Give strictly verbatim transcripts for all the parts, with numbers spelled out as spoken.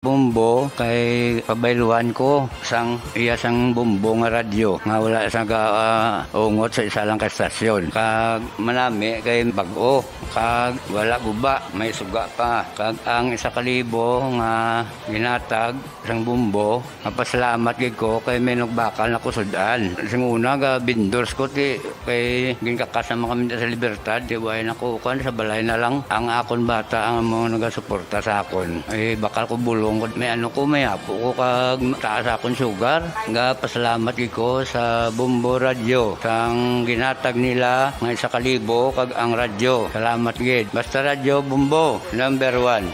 Bombo kay pabayluhan ko sang iya sang bombo nga radyo nga wala sa ga-, ah, ungot sa isa lang ka estasyon. Kag manami kay bag-o, kag wala guba, may suga pa. Kag ang isa ka libo nga ginatag sang bombo, mapasalamat gid ko kay may nagbakal na kusud-an. Sing una, ga vendors ko, ti kay ginkakas naman kami sa Libertad, di way na ko kuan, sa balay na lang. Ang akon bata ang mga nagasuporta sa akon. Eh, bakal ko bulong ko, may ano ko, may apo ko kag taas akon sugar. Nga pasalamat gid ko sa Bombo Radyo, sang ginatag nila nga isa ka libo kag ang radyo. Salamat gid. Basta Radyo Bombo, number one.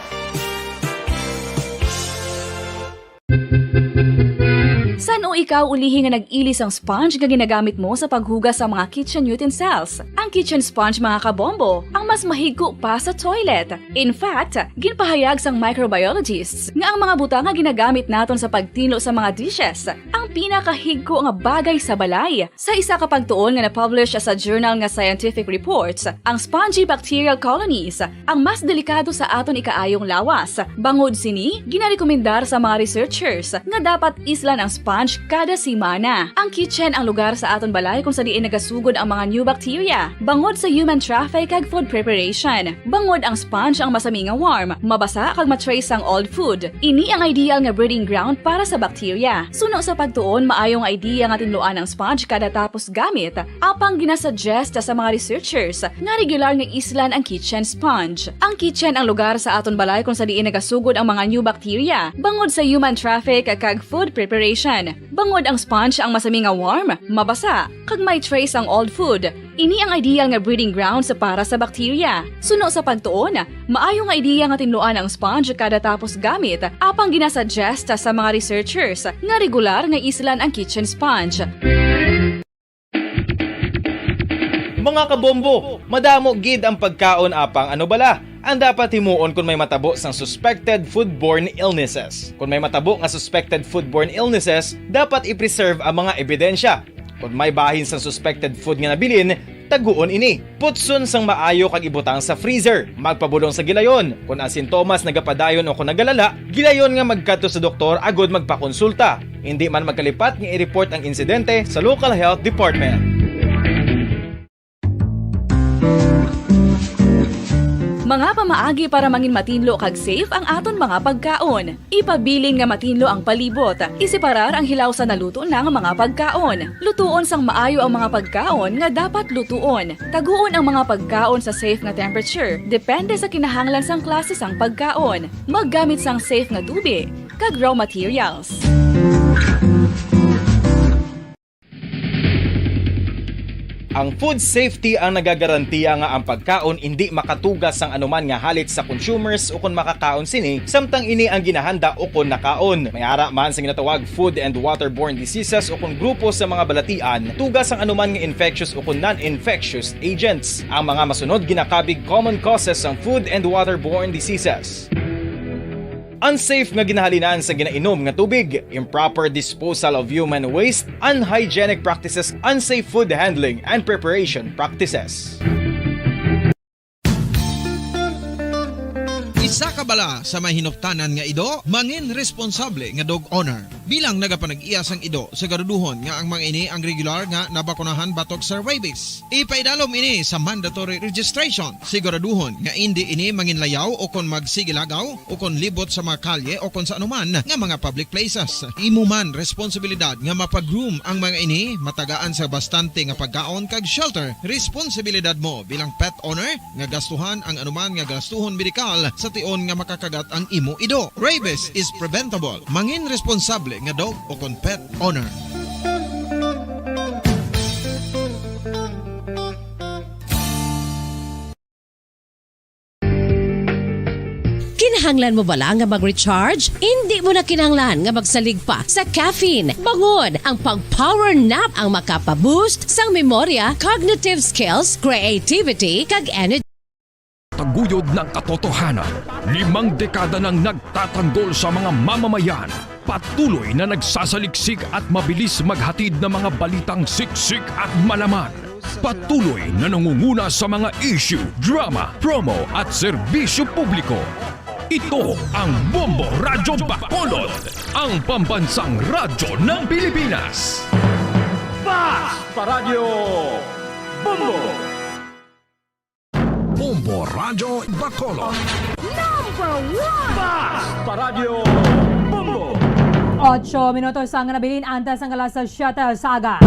San-o ikaw ulihi nga nag-ili sang sponge nga ginagamit mo sa paghugas sa mga kitchen utensils? Ang kitchen sponge, mga kabombo, ang mas mahigko pa sa toilet. In fact, ginpahayag sang microbiologists nga ang mga butang nga ginagamit naton sa pagtinlo sa mga dishes ang pinakahigko nga bagay sa balay. Sa isa ka pagtuon nga na-publish sa journal nga Scientific Reports, ang spongy bacterial colonies ang mas delikado sa aton ikaayong lawas. Bangod sini, ginarekomendar sa mga researchers nga dapat islan ang sponge kada semana. Ang kitchen ang lugar sa aton balay kung sa diin nagasugod ang mga new bacteria bangod sa human traffic kag food preparation. Bangod ang sponge ang masami nga warm, mabasa kag ma-trace sang old food. Ini ang ideal nga breeding ground para sa bacteria. Suno sa pagtuon, maayo nga idea nga tinluan ang sponge kada tapos gamit. Apang ginasuggest sa mga researchers nga regular nga islan ang kitchen sponge. Ang kitchen ang lugar sa aton balay kung sa diin nagasugod ang mga new bacteria bangod sa human traffic kag food preparation. Bangod ang sponge ang masami nga warm, mabasa, kag may trace ang old food. Ini ang ideal nga breeding grounds para sa bacteria. Suno sa pagtuon, maayo nga ideya nga tinluan ang sponge kada tapos gamit, apang ginasuggest sa mga researchers nga regular nga islan ang kitchen sponge. Mga kabombo, madamo gid ang pagkaon, apang ano bala ang dapat himuon kon may matabo sang suspected foodborne illnesses? Kon may matabo nga suspected foodborne illnesses, dapat i-preserve ang mga ebidensya. Kon may bahin sang suspected food nga nabilin, taguon ini. Putson sang maayo kag ibutang sa freezer. Magpabulong sa gilayon. Kon ang sintomas nagapadayon o kon nagalala, gilayon nga magkadto sa doktor agud magpakonsulta. Indi man magkalipat nga i-report ang insidente sa local health department. Mga pamaagi para mangin matinlo kag safe ang aton mga pagkaon. Ipabilin nga matinlo ang palibot. Iseparar ang hilaw sa naluto na nga mga pagkaon. Lutuon sang maayo ang mga pagkaon nga dapat lutuon. Taguon ang mga pagkaon sa safe nga temperature, depende sa kinahanglan sang klase sang pagkaon. Maggamit sang safe nga tubig kag raw materials. Ang food safety ang nagagarantiya nga ang pagkaon indi makatuga sang anuman nga halit sa consumers ukon makakaon sini, samtang ini ang ginahanda ukon nakaon. May ara man sa ginatawag food and waterborne diseases ukon grupo sa mga balatian, tuga sang anuman nga infectious ukon non-infectious agents. Ang mga masunod ginakabig common causes sang food and waterborne diseases. Unsafe nga ginahalinan sa ginainom nga tubig, improper disposal of human waste, unhygienic practices, unsafe food handling and preparation practices. Isa ka bala sa may hinuptanan nga ido, mangin responsable nga dog owner. Bilang nagapanag-iya sang ido, siguraduhon nga ang mga ini ang regular nga nabakunahan batok sa rabies. Ipaidalom ini sa mandatory registration. Siguraduhon nga indi ini manginlayaw o kon magsigilagaw o kon libot sa mga kalye o kon sa anuman nga mga public places. Imo man responsibilidad nga mapa-groom ang mga ini, matagaan sa bastante nga pagkaon kag shelter. Responsibilidad mo bilang pet owner nga gastuhan ang anuman nga gastuhon medikal sa tion nga makakagat ang imo ido. Rabies is preventable. Mangin responsable nga dog o kon pet owner. Kinahanglan mo bala nga mag-recharge? Indi mo na kinahanglan nga magsalig pa sa caffeine. Bangod ang pag-power nap ang makapa-boost sang memorya, cognitive skills, creativity, kag energy. Taguyod ng katotohanan, limang dekada nang nagtatanggol sa mga mamamayan. Patuloy na nagsasaliksik at mabilis maghatid ng mga balitang siksik at malaman. Patuloy na nangunguna sa mga issue, drama, promo at serbisyo publiko. Ito ang Bombo Radyo Bacolod, ang pambansang radyo ng Pilipinas. Fast Paradyo Bombo! Bombo Radyo Bacolod. Number one! Fast Paradyo Bombo! Ocho minutos ang nabilin antes ang alas siyete sa aga.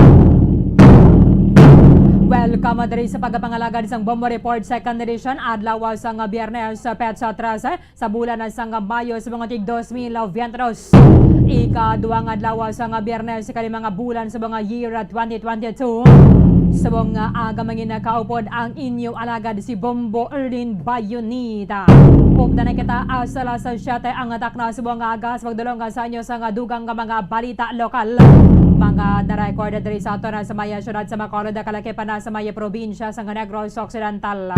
Welcome diri sa pagpangalagad sang Bombo Report Second Edition, adlaw sang Biyernes, petsa trese, sa bulan sang Mayo sa mga tig dos mil veintidos. Ikaduha nga adlaw sang Biyernes sa kalima nga bulan sa mga year twenty twenty-two. Subong nga aga mangin nakaupod ang inyo alagad si Bombo Erlin Bayonita. Upda na kita, ah, sa alas siyete ang takna subong nga aga sa pagdulong sa inyo sa nga dugang nga mga balita lokal. Mga na-record diri sa ato na sa maya syudad sa Bacolod, kalaki pa na sa maya probinsya sa Negros Occidental.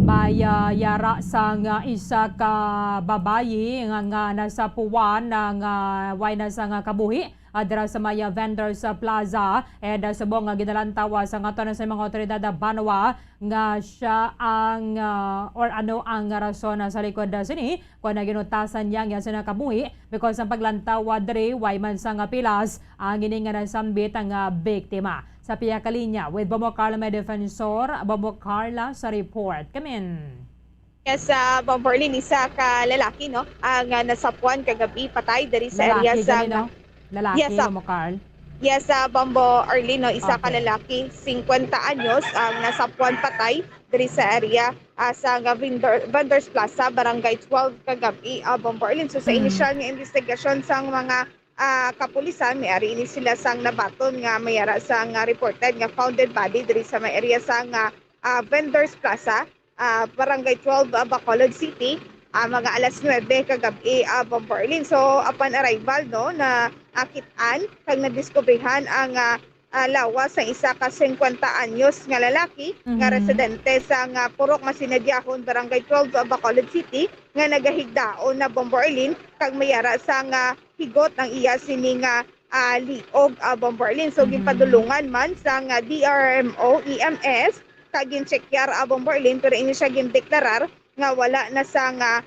May, ah, yara sang, ah, isa ka babayi nga, nga nasapuan nga way na sang kabuhi, ah, dira sa may, ah, Vendors, ah, Plaza, and, ah, subong nga ginalantaw, ah, sang aton sa mga otoridad, ah, banwa nga siya ang, ah, or ano ang rason, ah, sa likod, ah, sini, kung naginutasan niya nga sina kabuhi, because ang paglantaw, ah, diri, way man sang pilas ang ini nga nasambit ang, ah, biktima. Sa pihak ka linya, with Bombo Carla may defensor, Bombo Carla sa report. Kamin. Yes, ah, Bombo Arlene, isa ka lalaki, no, ang, ah, nasapuan kagabi patay diri sa area Lalaki sa gani, no? Lalaki, yes, ah, Bombo Carl? Yes, ah, Bombo Arlene, no, isa ka Okay. lalaki, singkwenta anyos, ang nasapuan patay diri sa area, ah, sa nga vendor, Vendors Plaza, Barangay twelve kagabi, ah, Bombo Arlene. So, sa Mm. inisyal nga investigasyon sang mga, ah, kapulisan, may ari ini sila sang nabaton nga may ara sang, ah, reported nga found dead body diri sa may area sang, ah, ah, Vendors Plaza, ah, Barangay twelve, ah, Bacolod City, ah, mga alas nuebe kagabi, ah, Bombo Arlene. So, upon arrival, no, na, ah, kit-an kag nadiskubrihan ang, ah, ah, lawas sang isa ka singkwenta anyos nga lalaki nga Mhm. residente sa nga Purok Masinadyahon, Barangay twelve, ah, Bacolod City, nga nagahigdaon na, Bombo Arlene, kag may ara sang higot ang iya sini nga, ah, liog, ah, Bombo Arlene. So, Mhm. ginpadulungan man sang D R M O E M S kag ginchekyar, ah, Bombo Arlene, pero ini siya gindeklarar nga wala na sang, ah,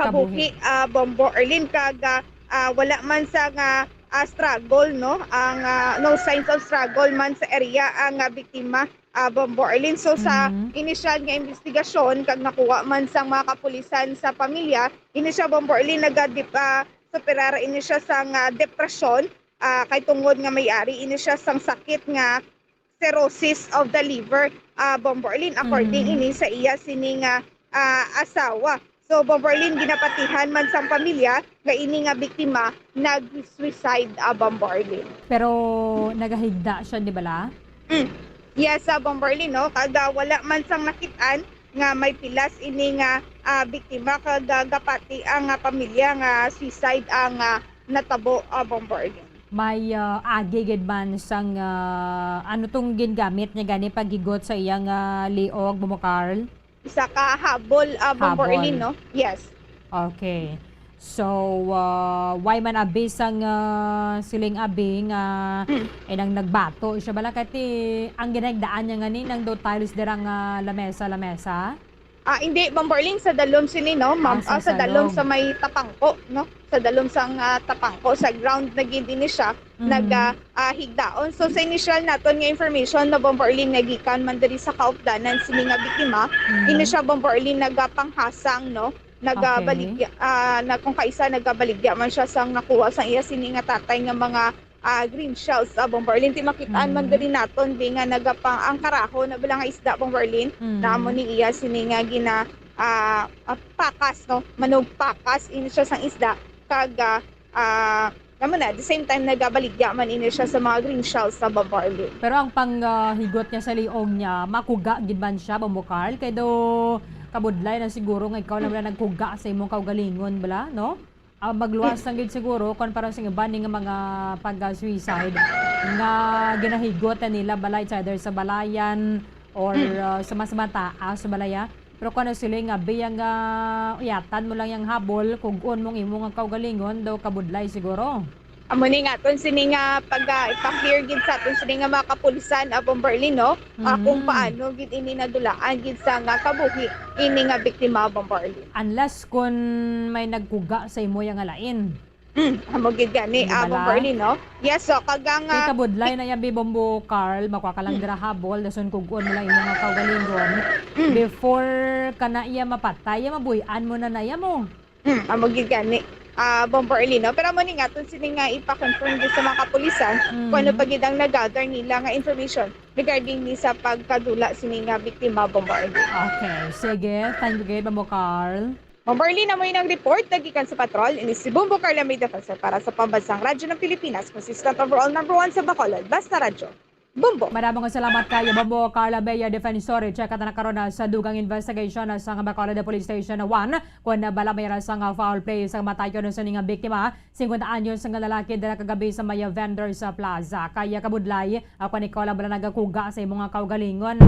kabuhi, Kabuhi. ah, Bombo Arlene, kag, ah, ah, wala man sang, ah, struggle, no? Ang, ah, no signs of struggle man sa area ang, ah, biktima, ah, Bombo Arlene. So, sa Mhm. inisyal nga investigasyon kag nakuha man sang mga kapulisan sa pamilya, ini siya, Bombo Arlene, nagadip-, ah, superar ini siya sang, ah, depresyon, ah, kay tungod nga may ari ini siya sang sakit nga cirrhosis of the liver, ah, Bombo Arlene, according Mhm. ini sa iya sini nga, ah, asawa. So, Bombo Arlene, ginapatihan man sang pamilya nga ini nga biktima nag-suicide, ah, Bombo Arlene. Pero nagahigda siya, di bala? Mm. Yes, ah, Bombo Arlene, no? Kag, ah, wala man sang nakit-an nga may pilas ini nga, ah, biktima, kag, ah, gapati ang, ah, pamilya nga suicide ang, ah, natabo, ah, Bombo Arlene. May, ah, agi gid man sang, ah, ano tong gingamit niya gani paghigot sa iyang, ah, liog, Bombo Carl? Isa ka habol, ah, Bombo Arlene, Habol. no? Yes. Okay. So, ah, why man abi sang, ah, siling abi nga Mm. inang nagbato siya bala kay ti ang ginahigdaan niya ngani nang daw tiles dira nga lamesa, lamesa? Ah, hindi, Bombo Arlene, sa dalom sini, no? Ma'am, Ah, sa ah, sa dalom salong. sa may Tapangco, no? Sa dalom sang, ah, Tapangco, sa ground na gid ini siya, Mm. nag, ah, ah, higdaon. So, sa initial naton nga information, no, Bombo Arlene, nga gikan man diri sa kaupdanan sini nga biktima, Mm. ini siya, Bombo Arlene, nagapanghasang, no? Nagabaligya, Okay. ah, na, kung kaisa, nagabaligya man siya sang nakuha sang iya sini nga tatay nga mga, ah, green shells, ah, Bombo Arlene. Ti makit-an man Mm. gani naton, bi, nga nagapang, ang karaho na bala nga isda, Bombo Arlene, Mm. na amo ni iya sini nga gina-, ah, ah, pakas, no? Manugpakas ini siya sang isda. Kag, ah, ah, amo na, at the same time, nagabaligya man ini siya sa mga green shells sa Bombo Arlene. Pero ang pang, ah, higot niya sa liog niya, makuga gid man siya, Bombo Carl? Kay daw kabudlay na siguro nga ikaw lang wala nagkuga sa imong kaugalingon, bala, no? Ah, magluwas lang gid siguro kumpara sa iban nga mga pag-suicide nga ginahigot na nila, bala, it's either sa balayan or, Mm. ah, sa mas mataas, balaya. Pero kung ano sila nga, biyang, ah, uyatan mo lang yang habol, kug-on mong imo nga kaugalingon, daw kabudlay siguro. Amo ni nga aton sini nga pag, ah, ipa-clear gid sa aton sini nga mga kapulisan, ah, Bomber Lino, ah, kung Mm. paano gid ini nadulaan gid sa nga kabuhi ini nga biktima, Bomber Lino. Unless kun may nagkuga sa imo ya nga lain. Mm, amo gid gani, Hindi ah, bala? Bomber Lino. Yes, so, kag ang, Kay ah, kabudlay na ya, bi, Bombo Carl, makuha ka lang Mm. dira habol, dason kug-on mo lang imo nga kaugalingon. Mm. Before ka na iya mapatay, ya mabuhian mo na na iya mo. Hmm, amo gid gani, ah, Bombo Arlino. Pero amo ni nga, aton sini nga ipa-confirm gid sa mga kapulisan Mm. kung ano pa gid ang na-gather nila nga information regarding ni sa pagkadula sini nga biktima, Bombo Arlino. Okay, sige. Thank you gid, Bombo Carl. Bombo Arlino, amo yung nag-report, nagikan sa patrol. Ini si Bombo Carl, may defensor para sa Pambansang Radyo ng Pilipinas, consistent overall number one sa Bacolod. Basta Radyo. Bombo. Madamo nga salamat kay Bombo Carla Bea Defensor. I-check ta na karon na sa dugang investigation na sa Bacolod Police Station one, kung bala may ra sang foul play sa kamatayon sa ning biktima. Singkwenta anyos nga lalaki dira kagabi sa may vendor sa plaza. Kaya kabudlay, ako ni Carla bala nagakuga sa imo nga kaugalingon.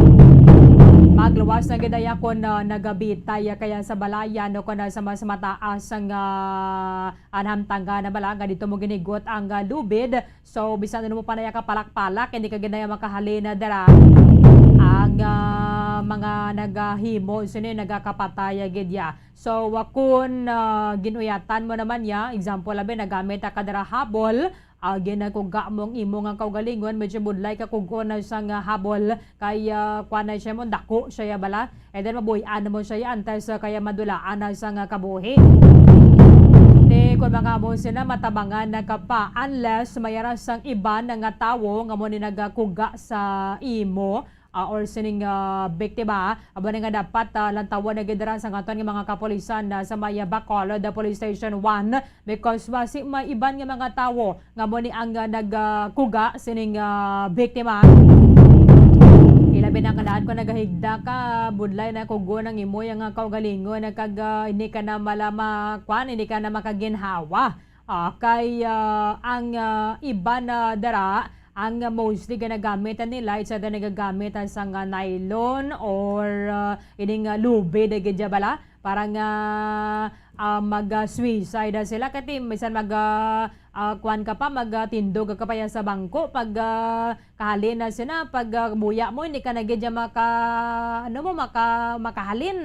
Magluwas na gid aya kon, ah, nagabitay kaya sa balayan o kon, ah, sa mas mataas nga, ah, anhamtangan na bala nga dito mo ginigot ang, ah, lubid. So, bisan ano mo pa na iya kapalak-palak, hindi ka gid na iya makahalin na dira. Ang, ah, mga nagahimo sini nagakapatay gid ya. So, wa kun, ah, ginuyatan mo naman ya, example, abi, nagamit ka dira habol, ah, ginakuga mo ang imo nga kaugalingon, medyo budlay ka kug-on na siya nga habol, kay, ah, kuan na siya mo, dako siya ya bala. And then, mabuhian mo siya ya, antes, ah, kaya madulaan na siya nga kabuhi. Ti, kung mga amo sila, matabangan na ka pa, unless may ara sang iban nga tawo nga mo ni nagakuga sa imo, ah, or sining, ah, biktima, amo ni nga dapat, ah, lantawon na gid dira sa aton nga mga kapulisan, ah, sa may, ah, Bacolod, ah, Police Station one, because basi may iban nga mga tawo nga mo ni ang, ah, nag, ah, kuga sining, ah, biktima. Ilabi na nga daan ko nagahigda ka, budlay na kugon ang imo yang, ah, kaugalingon, ah, kag, ah, hindi ka na malama, kwan, hindi ka na makaginhawa. Ah, kay, ah, ang, ah, iban na dara, ang, ah, mostly ginagamit nila, it's either nagagamit, ah, sa nga nylon or, ah, ining, ah, lubid, eh, gid bala. Para nga, ah, mag, ah, suicide na sila. Kati, minsan mag, ah, ah, kuwan ka pa, mag, ah, tindog ka pa yan sa bangko. Pag, ah, kahalin na sila, pag, ah, buya mo, hindi ka na gid maka, ano mo, maka, makahalin.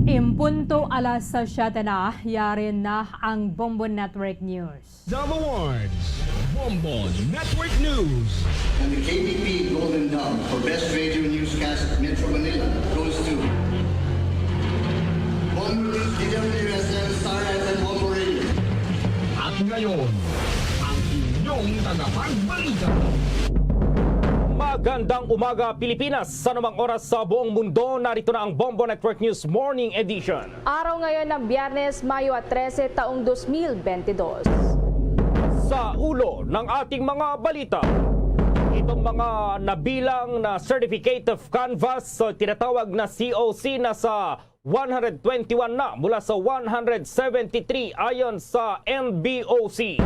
Impunto alas siyete na, yari na ang Bombo Network News. Dam Awards, Bombo Network News. And the K B P Golden Dam for Best Radio Newscast Metro Manila goes to Bombo News, D W S M, Star F M, Bombo Radio. At ngayon, ang inyong tagapagbalita. Magandang umaga, Pilipinas. Sa anumang oras sa buong mundo, narito na ang Bombo Network News Morning Edition. Araw ngayon ng Biyernes, Mayo trese, taong dos mil bente dos. Sa ulo ng ating mga balita, itong mga nabilang na certificate of canvas, so tinatawag na C O C, nasa one hundred twenty-one na mula sa one hundred seventy-three ayon sa N B O C.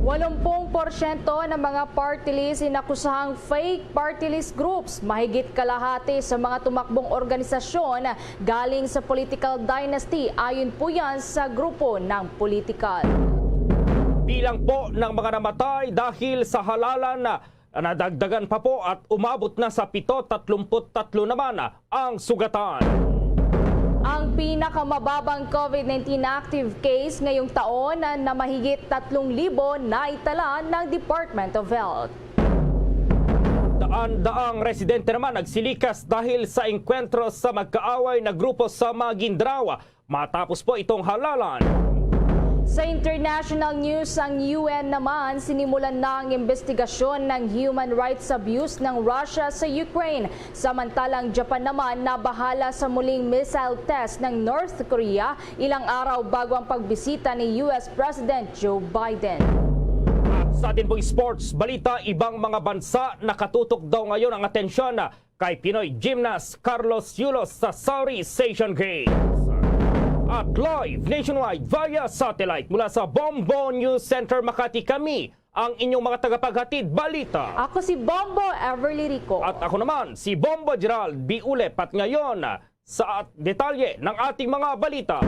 Walumpung porsyento ng mga party list inakusahang fake party list groups. Mahigit kalahati sa mga tumakbong organisasyon galing sa political dynasty, ayon po yan sa grupo ng politikal. Bilang po ng mga namatay dahil sa halalan, nadagdagan pa po at umabot na sa pito, tatlumpu't tatlo naman ang sugatan. Ang pinakamababang COVID nineteen active case ngayong taon na mahigit tatlong libo naitala ng Department of Health. Daan-daang residente naman nagsilikas dahil sa engkwentro sa magkaaway na grupo sa Maguindanao matapos po itong halalan. Sa international news, ang U N naman sinimulan na ang investigasyon ng human rights abuse ng Russia sa Ukraine. Samantalang Japan naman nabahala sa muling missile test ng North Korea ilang araw bago ang pagbisita ni U S President Joe Biden. At sa atin pong sports balita, ibang mga bansa nakatutok daw ngayon ang atensyon kay Pinoy gymnast Carlos Yulos sa Southeast Asian Games. At live nationwide via satellite mula sa Bombo News Center Makati, kami ang inyong mga tagapaghatid balita. Ako si Bombo Everly Rico. At ako naman si Bombo Gerald B. Ulep. At ngayon, sa at-, detalye ng ating mga balita.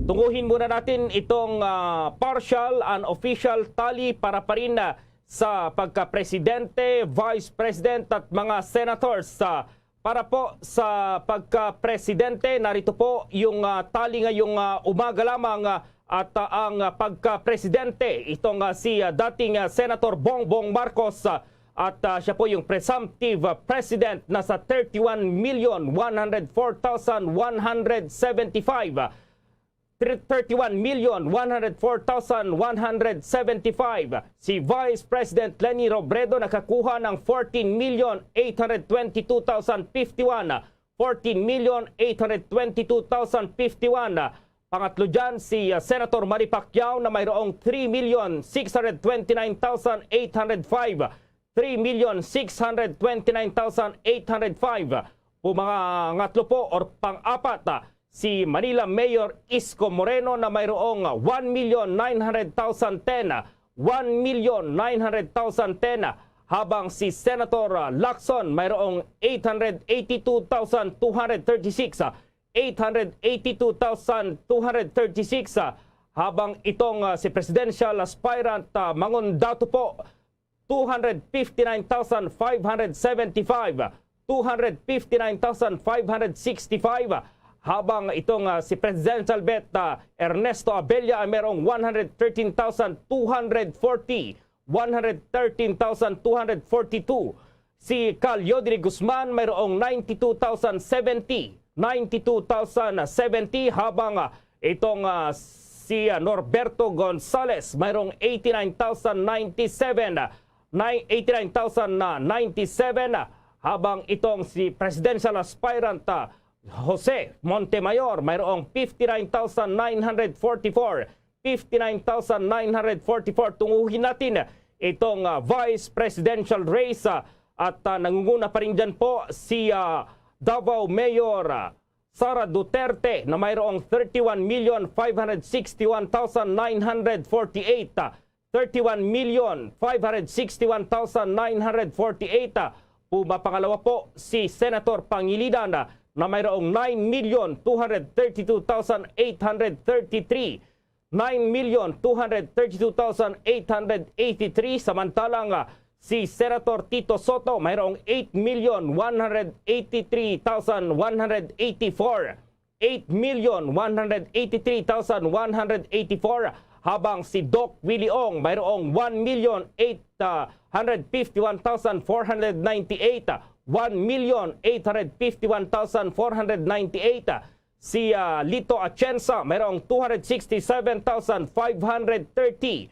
Tunguhin muna natin itong, ah, partial, unofficial tally para pa rin, ah, sa pagka-presidente, vice president at mga senators, ah, para po sa pagka-presidente. Narito po yung, ah, tally ngayong, ah, umaga lamang, ah, at, ah, ang, ah, pagka-presidente, itong, ah, si, ah, dating, ah, Senator Bongbong Marcos, ah, at, ah, siya po yung presumptive, ah, president, nasa thirty-one million one hundred four thousand one hundred seventy-five, ah, thir-, thirty-one million one hundred four thousand one hundred seventy-five. Si Vice President Leni Robredo nakakuha ng fourteen million eight hundred twenty-two thousand fifty-one, fourteen million eight hundred twenty-two thousand fifty-one. Pangatlo dyan, si, ah, Senator Manny Pacquiao na mayroong three million six hundred twenty-nine thousand eight hundred five, three million six hundred twenty-nine thousand eight hundred five. Pumangatlo po or pang-apat, ah, si Manila Mayor Isko Moreno na mayroong one million nine hundred thousand ten, one million nine hundred thousand ten, habang si Senator, ah, Lacson mayroong eight hundred eighty-two thousand two hundred thirty-six, ah, eight hundred eighty-two thousand two hundred thirty-six, ah, habang itong, ah, si presidential aspirant, ah, Mangondato po, two hundred fifty-nine thousand five hundred seventy-five, two hundred fifty-nine thousand five hundred sixty-five, habang itong, ah, si Presidential Bet, ah, Ernesto Abella ay merong one hundred thirteen thousand two hundred forty, one hundred thirteen thousand two hundred forty-two. Si Kal Yodri Guzman mayroong ninety-two thousand seventy, ninety-two thousand seventy, habang, ah, itong, ah, si, ah, Norberto Gonzales mayroong eighty-nine thousand ninety-seven, nine, eighty-nine thousand na ninety-seven, habang itong si presidential aspirant, ah, Jose Montemayor mayroong fifty-nine thousand nine hundred forty-four, fifty-nine thousand nine hundred forty-four. Tunguhin natin itong, ah, vice presidential race, ah, at, ah, nangunguna pa rin dyan po si, ah, Davao Mayor, ah, Sara Duterte na mayroong thirty-one million five hundred sixty-one thousand nine hundred forty-eight, ah, thirty-one million five hundred sixty-one thousand nine hundred forty-eight. Ah, pumapangalawa po si Senator Pangilinan, ah, na mayroong nine million two hundred thirty-two thousand eight hundred thirty-three, nine million two hundred thirty-two thousand eight hundred eighty-three, samantalang, ah, si Senator Tito Soto mayroong eight million one hundred eighty-three thousand one hundred eighty-four, eight million one hundred eighty-three thousand one hundred eighty-four, habang si Doc Willie Ong mayroong one million eight hundred fifty-one thousand four hundred ninety-eight, one million eight hundred fifty-one thousand four hundred ninety-eight. Si, ah, Lito Atienza mayroong two hundred sixty-seven thousand five hundred thirty,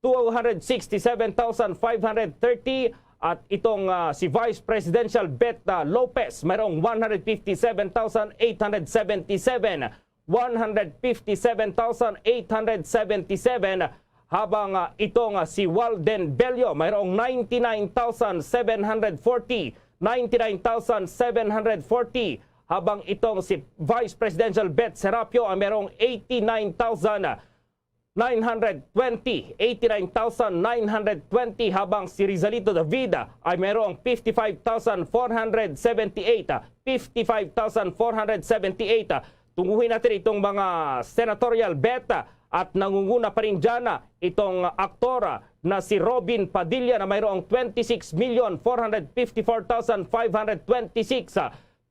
two hundred sixty-seven thousand five hundred thirty, at itong, ah, si Vice Presidential Bet, ah, Lopez mayroong one hundred fifty-seven thousand eight hundred seventy-seven, one hundred fifty-seven thousand eight hundred seventy-seven, habang, ah, itong, ah, si Walden Bello mayroong ninety-nine thousand seven hundred forty, ninety-nine thousand seven hundred forty, habang itong si Vice Presidential Bet Serapio ay mayroong eighty-nine thousand nine hundred twenty, eighty-nine thousand nine hundred twenty, habang si Rizalito David ay mayroong fifty-five thousand four hundred seventy-eight, fifty-five thousand four hundred seventy-eight. Tunguhin natin itong mga senatorial bet, at nangunguna pa rin dyan itong aktor na si Robin Padilla na mayroong twenty-six million four hundred fifty-four thousand five hundred twenty-six,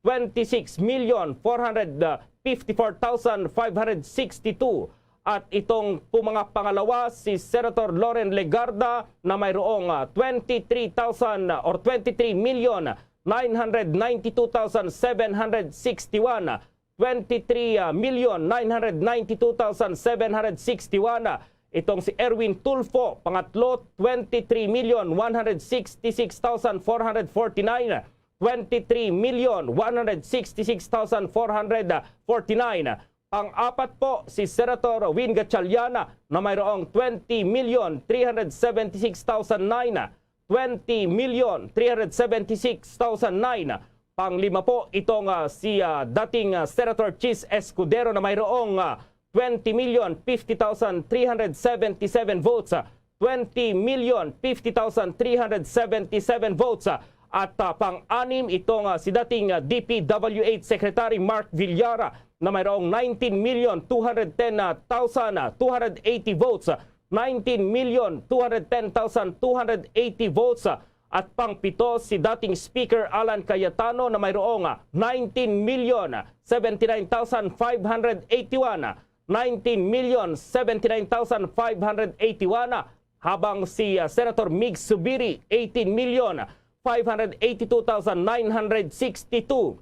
twenty-six million four hundred fifty-four thousand five hundred sixty-two. At itong pumangapangalawa, si Senator Loren Legarda na mayroong, ah, twenty-three thousand or twenty-three million nine hundred ninety-two thousand seven hundred sixty-one, twenty-three million nine hundred ninety-two thousand seven hundred sixty-one. Itong si Erwin Tulfo, pangatlo, twenty-three million one hundred sixty-six thousand four hundred forty-nine, twenty-three million one hundred sixty-six thousand four hundred forty-nine. Pang-apat po, si Senator Win Gatchalian na mayroong twenty million three hundred seventy-six thousand nine, twenty million three hundred seventy-six thousand nine. Panglima po itong, ah, si, ah, dating, ah, Senator Chiz Escudero na mayroong, ah, twenty million fifty thousand three hundred seventy-seven votes, ah, twenty million fifty thousand three hundred seventy-seven votes, ah, at, ah, pang-anim itong, ah, si dating, ah, D P W H Secretary Mark Villar, ah, na mayroong nineteen million two hundred ten thousand two hundred eighty votes, nineteen million two hundred ten thousand two hundred eighty votes, at pangpito si dating Speaker Alan Cayetano na mayroong nineteen million seventy-nine thousand five hundred eighty-one, nineteen million seventy-nine thousand five hundred eighty-one, habang si, ah, Senator Mig Subiri, eighteen million five hundred eighty-two thousand nine hundred sixty-two,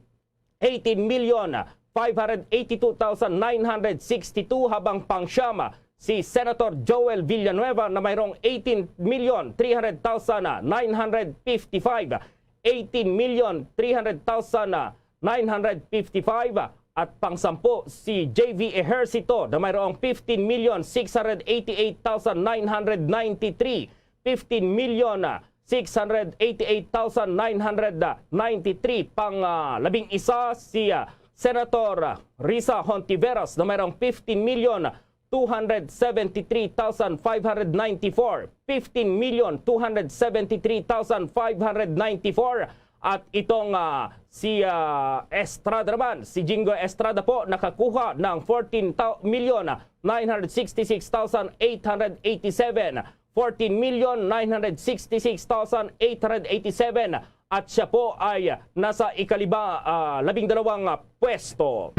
eighteen million five hundred eighty-two thousand nine hundred sixty-two, habang pangsyam si Senator Joel Villanueva na mayroong eighteen million three hundred thousand nine hundred fifty-five, eighteen million three hundred thousand nine hundred fifty-five, at pangsampu si J V Ejercito na mayroong fifteen million six hundred eighty-eight thousand nine hundred ninety-three, fifteen million six hundred eighty-eight thousand nine hundred ninety-three. Pang, ah, labing isa si, ah, Senator Risa Hontiveros na mayroong fifteen million two hundred seventy-three thousand five hundred ninety-four, fifteen million two hundred seventy-three thousand five hundred ninety-four. At itong, ah, si, ah, Estrada naman, si Jinggoy Estrada po nakakuha ng fourteen million nine hundred sixty-six thousand eight hundred eighty-seven, fourteen million nine hundred sixty-six thousand eight hundred eighty-seven, at siya po ay nasa ikalima, ah, labing dalawang, ah, pwesto.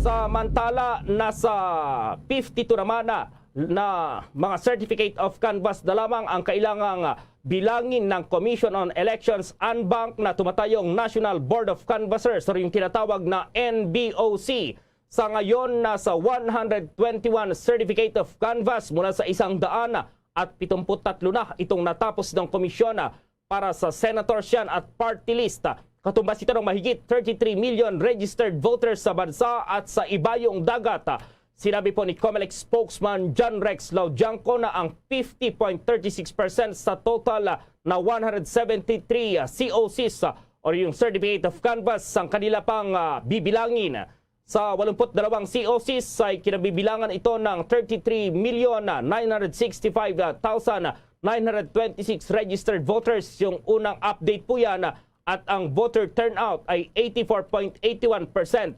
Samantala, nasa fifty-two naman na, na mga certificate of canvass na lamang ang kailangang, ah, bilangin ng Commission on Elections, anbank, na tumatayong National Board of Canvassers, o yung tinatawag na N B O C. Sa ngayon, nasa one hundred twenty-one certificate of canvass mula sa isang daan at pitumpu't tatlo na itong natapos ng komisyon, ah, para sa senatorship at party list. Katumbas ito ng mahigit thirty-three million registered voters sa bansa at sa ibayong dagat. Sinabi po ni Comelec spokesman John Rex Laudiangco na ang fifty point thirty six percent sa total na one hundred seventy-three C O Cs, o yung certificate of canvass, ang kanila pang, ah, bibilangin. Sa walumput dalawang C O Cs ay kinabibilangan ito ng thirty-three million nine hundred sixty-five thousand nine hundred twenty-six registered voters. Yung unang update po yan, at ang voter turnout ay eighty-four point eight one percent.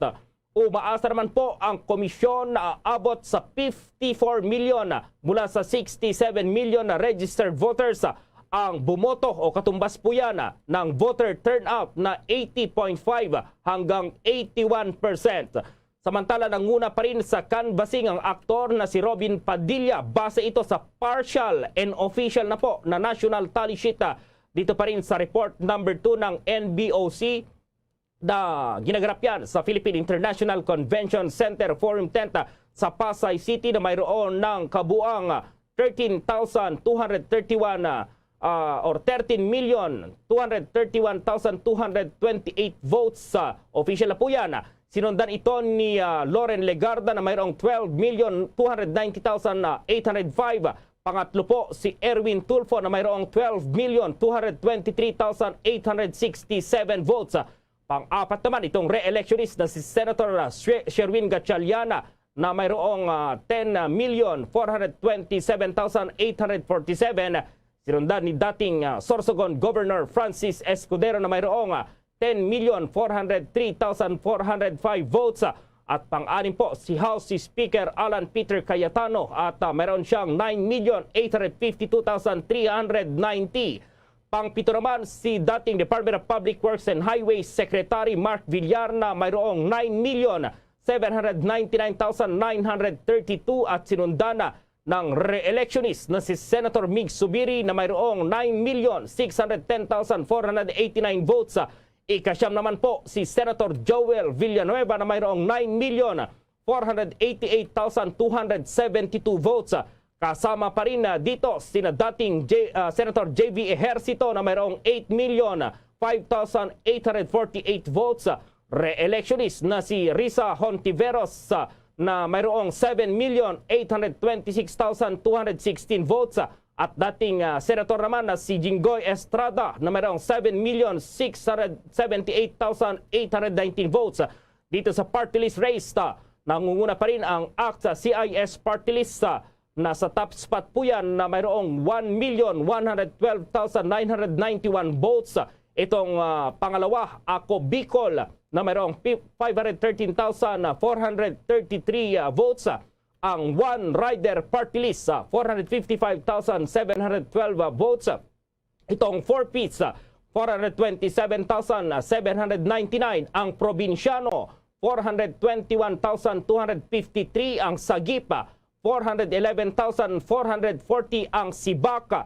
Umaasa naman po ang komisyon na aabot sa fifty-four million mula sa sixty-seven million na registered voters ang bumoto, o katumbas po yan ng voter turnout na eighty point five hanggang eighty-one percent. Samantala, nanguna pa rin sa canvassing ang aktor na si Robin Padilla. Base ito sa partial and official na po na national tally sheet, ah, dito pa rin sa report number two ng N B O C na ginaganap yan sa Philippine International Convention Center Forum Tent, ah, sa Pasay City, na mayroon ng kabuang, ah, thirteen thousand two hundred thirty-one, ah, ah, or thirteen million two hundred thirty-one thousand two hundred twenty-eight votes. Ah, official na po yan. Sinundan ito ni, ah, Loren Legarda na mayroong twelve million two hundred ninety thousand eight hundred five. Pangatlo po si Erwin Tulfo na mayroong twelve million two hundred twenty-three thousand eight hundred sixty-seven votes. Pang-apat naman itong re-electionist na si Senator, ah, Swe-, Sherwin Gatchalian, ah, na mayroong, ah, ten million four hundred twenty-seven thousand eight hundred forty-seven. Sinundan ni dating, ah, Sorsogon Governor Francis Escudero na mayroong, ah, ten million four hundred three thousand four hundred five votes. Ah, at pang-anim po si House Speaker Alan Peter Cayetano at, ah, mayroon siyang nine million eight hundred fifty-two thousand three hundred ninety. Pang-pito naman si dating Department of Public Works and Highways Secretary Mark Villar na mayroong nine million seven hundred ninety-nine thousand nine hundred thirty-two at sinundan na ng re-electionist na si Senator Mig Subiri na mayroong nine million six hundred ten thousand four hundred eighty-nine votes. Ikasyam naman po si Senator Joel Villanueva na mayroong nine million four hundred eighty-eight thousand two hundred seventy-two votes. Kasama pa rin, ah, dito sina dating J-, ah, Senator J V Ejercito na mayroong eight million five thousand eight hundred forty-eight votes. Re-electionist na si Risa Hontiveros, ah, na mayroong seven million eight hundred twenty-six thousand two hundred sixteen votes. At dating, ah, senator naman na si Jinggoy Estrada na mayroong seven million six hundred seventy-eight thousand eight hundred nineteen votes. Dito sa party list race, ah, nangunguna pa rin ang ACT-CIS party list, ah, nasa top spot po yan na mayroong one million one hundred twelve thousand nine hundred ninety-one votes. Itong, ah, pangalawa, Ako Bicol, na mayroong pi-, five hundred thirteen thousand four hundred thirty-three, ah, votes. Ang One Rider Party List, ah, four hundred fifty-five thousand seven hundred twelve, ah, votes. Itong Four Ps, ah, four hundred twenty-seven thousand seven hundred ninety-nine. Ang Probinsyano, four hundred twenty-one thousand two hundred fifty-three. Ang Sagip, ah, four hundred eleven thousand four hundred forty. Ang Sibak, ah,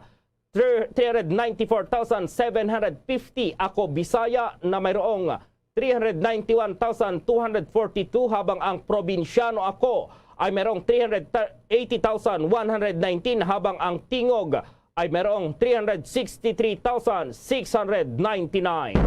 three hundred ninety-four thousand seven hundred fifty. Ako Bisaya na mayroong three hundred ninety-one thousand two hundred forty-two, habang ang Probinsyano Ako ay mayroong three hundred eighty thousand one hundred nineteen, habang ang Tingog ay mayroong three hundred sixty-three thousand six hundred ninety-nine.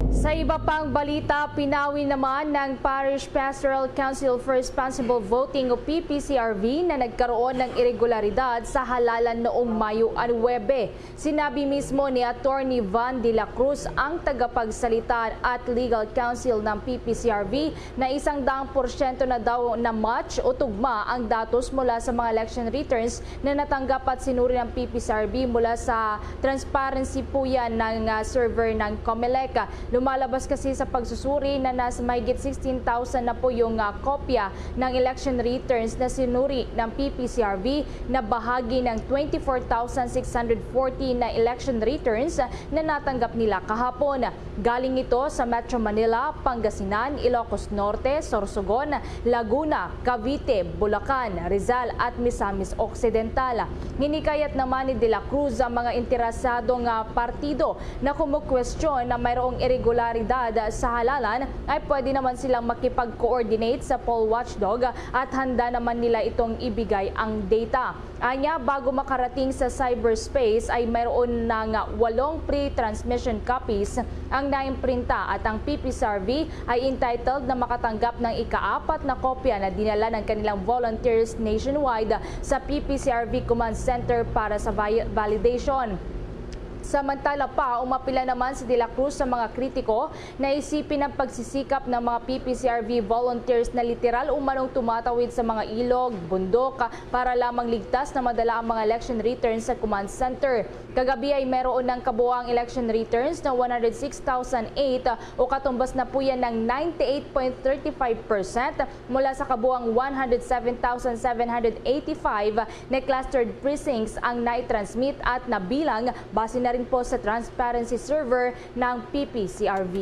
Sa iba pang balita, pinawi naman ng Parish Pastoral Council for Responsible Voting o P P C R V na nagkaroon ng iregularidad sa halalan noong Mayo nuebe. Sinabi mismo ni Attorney Van de la Cruz, ang tagapagsalita at legal counsel ng P P C R V, na isang daang porsyento na daw na match o tugma ang datos mula sa mga election returns na natanggap at sinuri ng P P C R V mula sa transparency po yan ng, ah, server ng Comelec. Lumalabas kasi sa pagsusuri na nasa mahigit sixteen thousand na po yung, ah, kopya ng election returns na sinuri ng P P C R V na bahagi ng twenty-four thousand six hundred forty na election returns na natanggap nila kahapon. Galing ito sa Metro Manila, Pangasinan, Ilocos Norte, Sorsogon, Laguna, Cavite, Bulacan, Rizal at Misamis Occidental. Hinikayat naman ni De La Cruz ang mga interesado nga partido na kumukwestiyon na mayroong iregularidad sa halalan ay pwede naman silang makipag-coordinate sa poll watchdog at handa naman nila itong ibigay ang data. Anya, bago makarating sa cyberspace ay mayroon ng walong pre-transmission copies ang naimprinta at ang P P C R V ay entitled na makatanggap ng ikaapat na kopya na dinala ng kanilang volunteers nationwide sa P P C R V Command Center para sa vi-, validation. Samantala pa, umapila naman si De La Cruz sa mga kritiko na isipin ang pagsisikap ng mga P P C R V volunteers na literal umanong tumatawid sa mga ilog, bundok, para lamang ligtas na madala ang mga election returns sa command center. Kagabi ay meron ng kabuang election returns na one hundred six thousand eight, o katumbas na po yan ng ninety-eight point thirty-five percent mula sa kabuang one hundred seven thousand seven hundred eighty-five na clustered precincts ang nai-transmit at nabilang base na rin po sa transparency server ng P P C R V.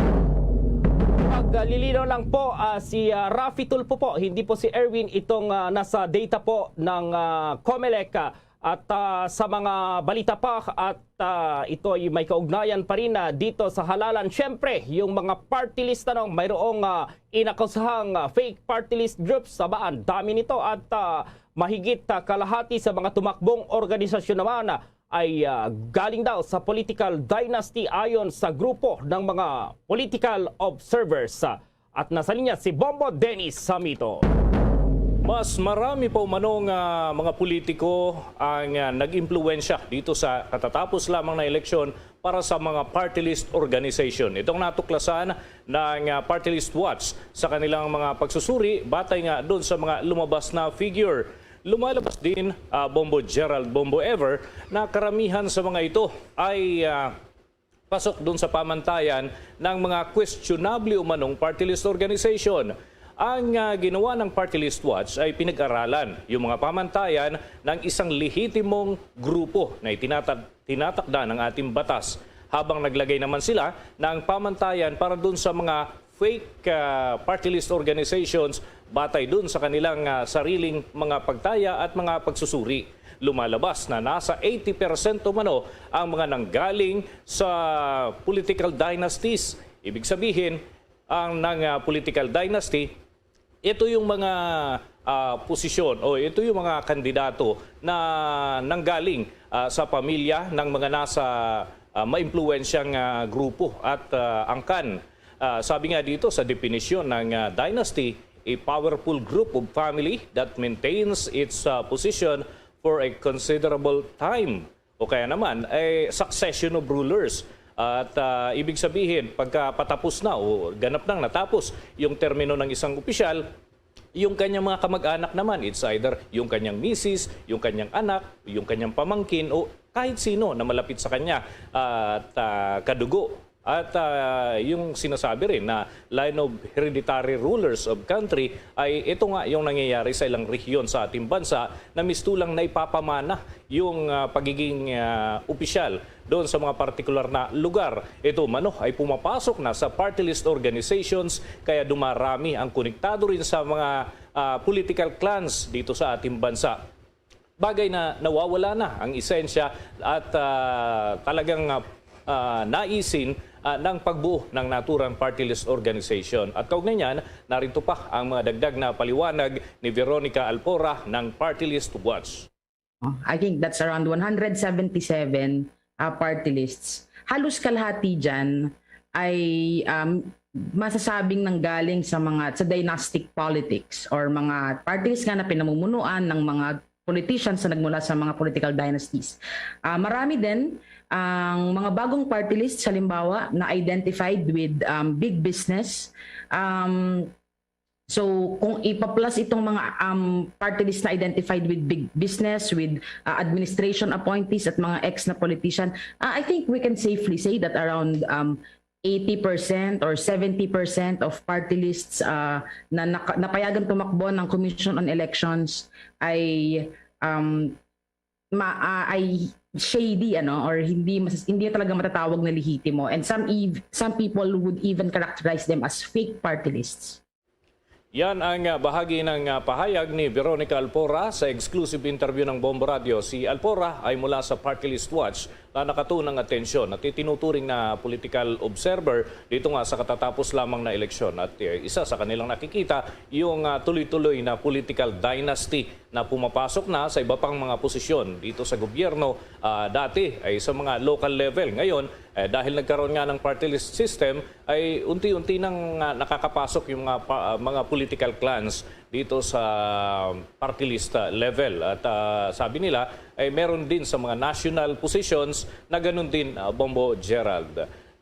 Paglilinaw lang po, ah, si, ah, Raffy Tulfo po, hindi po si Erwin itong, ah, nasa data po ng, ah, Comelec, ah, at, ah, sa mga balita pa at, ah, ito ay may kaugnayan pa rin, ah, dito sa halalan. Siyempre, yung mga party list, ano, mayroong, ah, inakusahang, ah, fake party list groups. Aba, ang dami nito at, ah, mahigit, ah, kalahati sa mga tumakbong organisasyon naman, ah, ay, ah, galing daw sa political dynasty ayon sa grupo ng mga political observers. At nasa linya si Bombo Dennis Samito. Mas marami pa umano nga mga politiko ang, ah, nag-impluwensya dito sa katatapos lamang na eleksyon para sa mga party list organization. Itong natuklasan ng, ah, Party List Watch sa kanilang mga pagsusuri batay nga doon sa mga lumabas na figure. Lumalabas din, ah, Bombo Gerald, Bombo Ever, na karamihan sa mga ito ay, ah, pasok dun sa pamantayan ng mga questionable umanong party list organization. Ang, ah, ginawa ng Party List Watch ay pinag-aralan yung mga pamantayan ng isang lehitimong grupo na itinatag-, tinatakda ng ating batas, habang naglagay naman sila ng pamantayan para dun sa mga fake, ah, party list organizations batay dun sa kanilang, ah, sariling mga pagtaya at mga pagsusuri. Lumalabas na nasa eighty percent umano ang mga nanggaling sa political dynasties. Ibig sabihin, ang nang, ah, political dynasty, ito yung mga, ah, posisyon o ito yung mga kandidato na nanggaling, ah, sa pamilya ng mga nasa, ah, maimpluwensyang, ah, grupo at, ah, angkan. Ah, sabi nga dito sa definisyon ng, ah, dynasty, a powerful group of family that maintains its, ah, position for a considerable time. O kaya naman, eh, succession of rulers. At, ah, ibig sabihin, pagka patapos na o ganap nang natapos yung termino ng isang opisyal, yung kanyang mga kamag-anak naman, it's either yung kanyang misis, yung kanyang anak, yung kanyang pamangkin, o kahit sino na malapit sa kanya at, ah, kadugo. At, ah, yung sinasabi rin na line of hereditary rulers of country ay ito nga yung nangyayari sa ilang rehiyon sa ating bansa na mistulang naipapamana yung, ah, pagiging, ah, opisyal doon sa mga partikular na lugar. Ito umano ay pumapasok na sa party list organizations, kaya dumarami ang konektado rin sa mga, ah, political clans dito sa ating bansa. Bagay na nawawala na ang esensya at, ah, talagang, ah, ah, naisin, ah, ng pagbuo ng naturang party list organization. At kaugnay niyan, narito pa ang mga dagdag na paliwanag ni Veronica Alpora ng Party List Watch. I think that's around one hundred seventy-seven, ah, party lists. Halos kalahati dyan ay, um, masasabing nanggaling sa mga, sa dynastic politics or mga party lists nga na pinamumunuan ng mga politicians na nagmula sa mga political dynasties. Ah, marami din ang mga bagong party lists, halimbawa, na identified with, um, big business. Um, so, kung ipa-plus itong mga, um, party list na identified with big business, with, uh, administration appointees at mga ex na politician, uh, I think we can safely say that around, um, eighty percent or seventy percent of party lists, uh, na naka- napayagan tumakbo ng Commission on Elections ay, um, ma- uh, ay shady, ano, or hindi mas- hindi talaga matatawag na lehitimo, and some ev- some people would even characterize them as fake party lists. Yan ang, ah, bahagi ng, ah, pahayag ni Veronica Alpora sa exclusive interview ng Bombo Radio. Si Alpora ay mula sa Party List Watch na nakatuon ng atensyon at itinuturing na political observer dito nga sa katatapos lamang na eleksyon. At, eh, isa sa kanilang nakikita yung, ah, tuloy-tuloy na political dynasty na pumapasok na sa iba pang mga posisyon dito sa gobyerno, ah, dati ay sa mga local level. Ngayon, eh, dahil nagkaroon nga ng party list system, ay unti-unti nang, ah, nakakapasok yung mga pa- ah, mga political clans dito sa party list, ah, level. At, ah, sabi nila, ay meron din sa mga national positions na ganun din, ah, Bombo Gerald.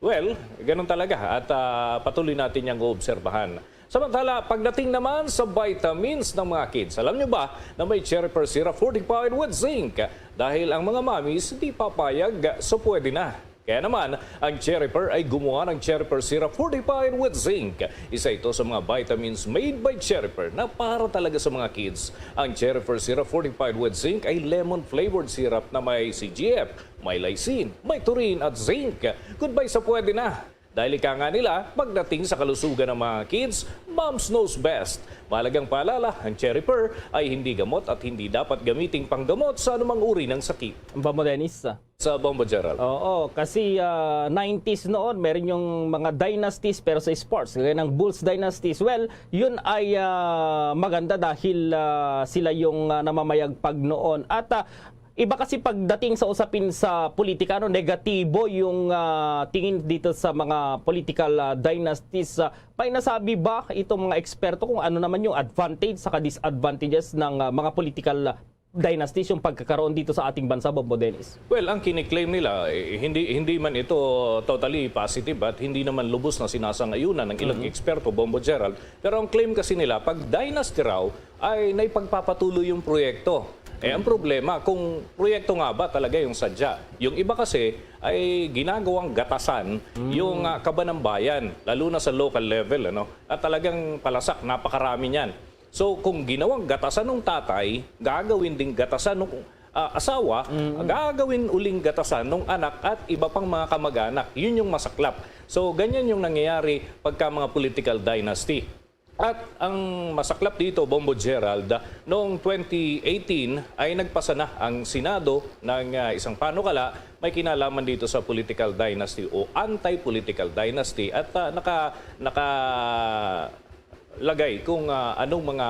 Well, ganun talaga at, ah, patuloy natin yang oobserbahan. Samantala, pagdating naman sa vitamins ng mga kids, alam nyo ba na may Cherry Persira fortified with zinc? Dahil ang mga mommies di papayag, so pwede na. Kaya naman, ang Cherry Per ay gumawa ng Cherry Persira fortified with zinc. Isa ito sa mga vitamins made by Cherry Per na para talaga sa mga kids. Ang Cherry Persira fortified with zinc ay lemon-flavored syrup na may C G F, may lysine, may taurine at zinc. Goodbye sa pwede na. Dahil ika nga nila, pagdating sa kalusugan ng mga kids, moms knows best. Mahalagang paalala, ang Cherry Per ay hindi gamot at hindi dapat gamiting panggamot sa anumang uri ng sakit. Ang ba mo, Dennis? Sa Bombo Gerald. Oo, kasi ah, nineties noon, meron yung mga dynasties pero sa sports, kagaya ng Bulls dynasties. Well, yun ay ah, maganda dahil ah, sila yung ah, namamayagpag noon. At ah, iba kasi pagdating sa usapin sa politika, ano, negatibo yung ah, tingin dito sa mga political ah, dynasties. Ah, may nasabi ba itong mga eksperto kung ano naman yung advantage saka disadvantages ng ah, mga political ah, dynasties yung pagkakaroon dito sa ating bansa, Bombo Dennis? Well, ang kiniklaim nila, eh, hindi hindi man ito totally positive at hindi naman lubos na sinasangayunan ng ilang eksperto, Bombo Gerald. Pero ang claim kasi nila, pag dynasty raw, ay naipagpapatuloy yung proyekto. Eh, ang problema, kung proyekto nga ba talaga yung sadya? Yung iba kasi ay ginagawang gatasan yung ah, kabanambayan, lalo na sa local level, ano? At talagang palasak, napakarami niyan. So, kung ginawang gatasan ng tatay, gagawin ding gatasan ng ah, asawa, gagawin uling gatasan ng anak at iba pang mga kamag-anak. Yun yung masaklap. So, ganyan yung nangyayari pagka mga political dynasty. At ang masaklap dito, Bombo Gerald, noong twenty eighteen ay nagpasa na ang Senado ng ah, isang panukala may kinalaman dito sa political dynasty o anti-political dynasty at ah, naka, naka lagay kung ah, anong mga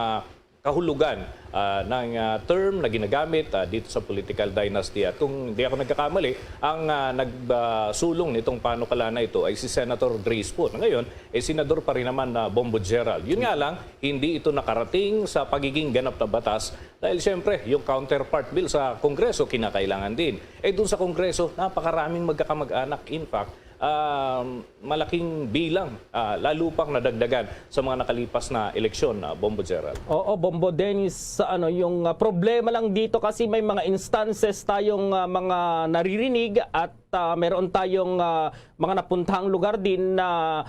kahulugan ah, ng ah, term na ginagamit ah, dito sa political dynasty. At kung di ako nagkakamali, ang ah, nagsulong nitong panukala na ito ay si Senator Grace Poe. Na ngayon, eh, senador pa rin naman na Bombo Gerald. Yun nga lang, hindi ito nakarating sa pagiging ganap na batas dahil siyempre, yung counterpart bill sa Kongreso kinakailangan din. Eh, dun sa Kongreso, napakaraming magkakamag-anak. In fact, ah, malaking bilang, ah, lalo pang nadagdagan sa mga nakalipas na eleksyon, ah, Bombo Gerald. Oo, Bombo Dennis, sa ano, yung ah, problema lang dito kasi may mga instances tayong ah, mga naririnig at ah, meron tayong ah, mga napuntahang lugar din na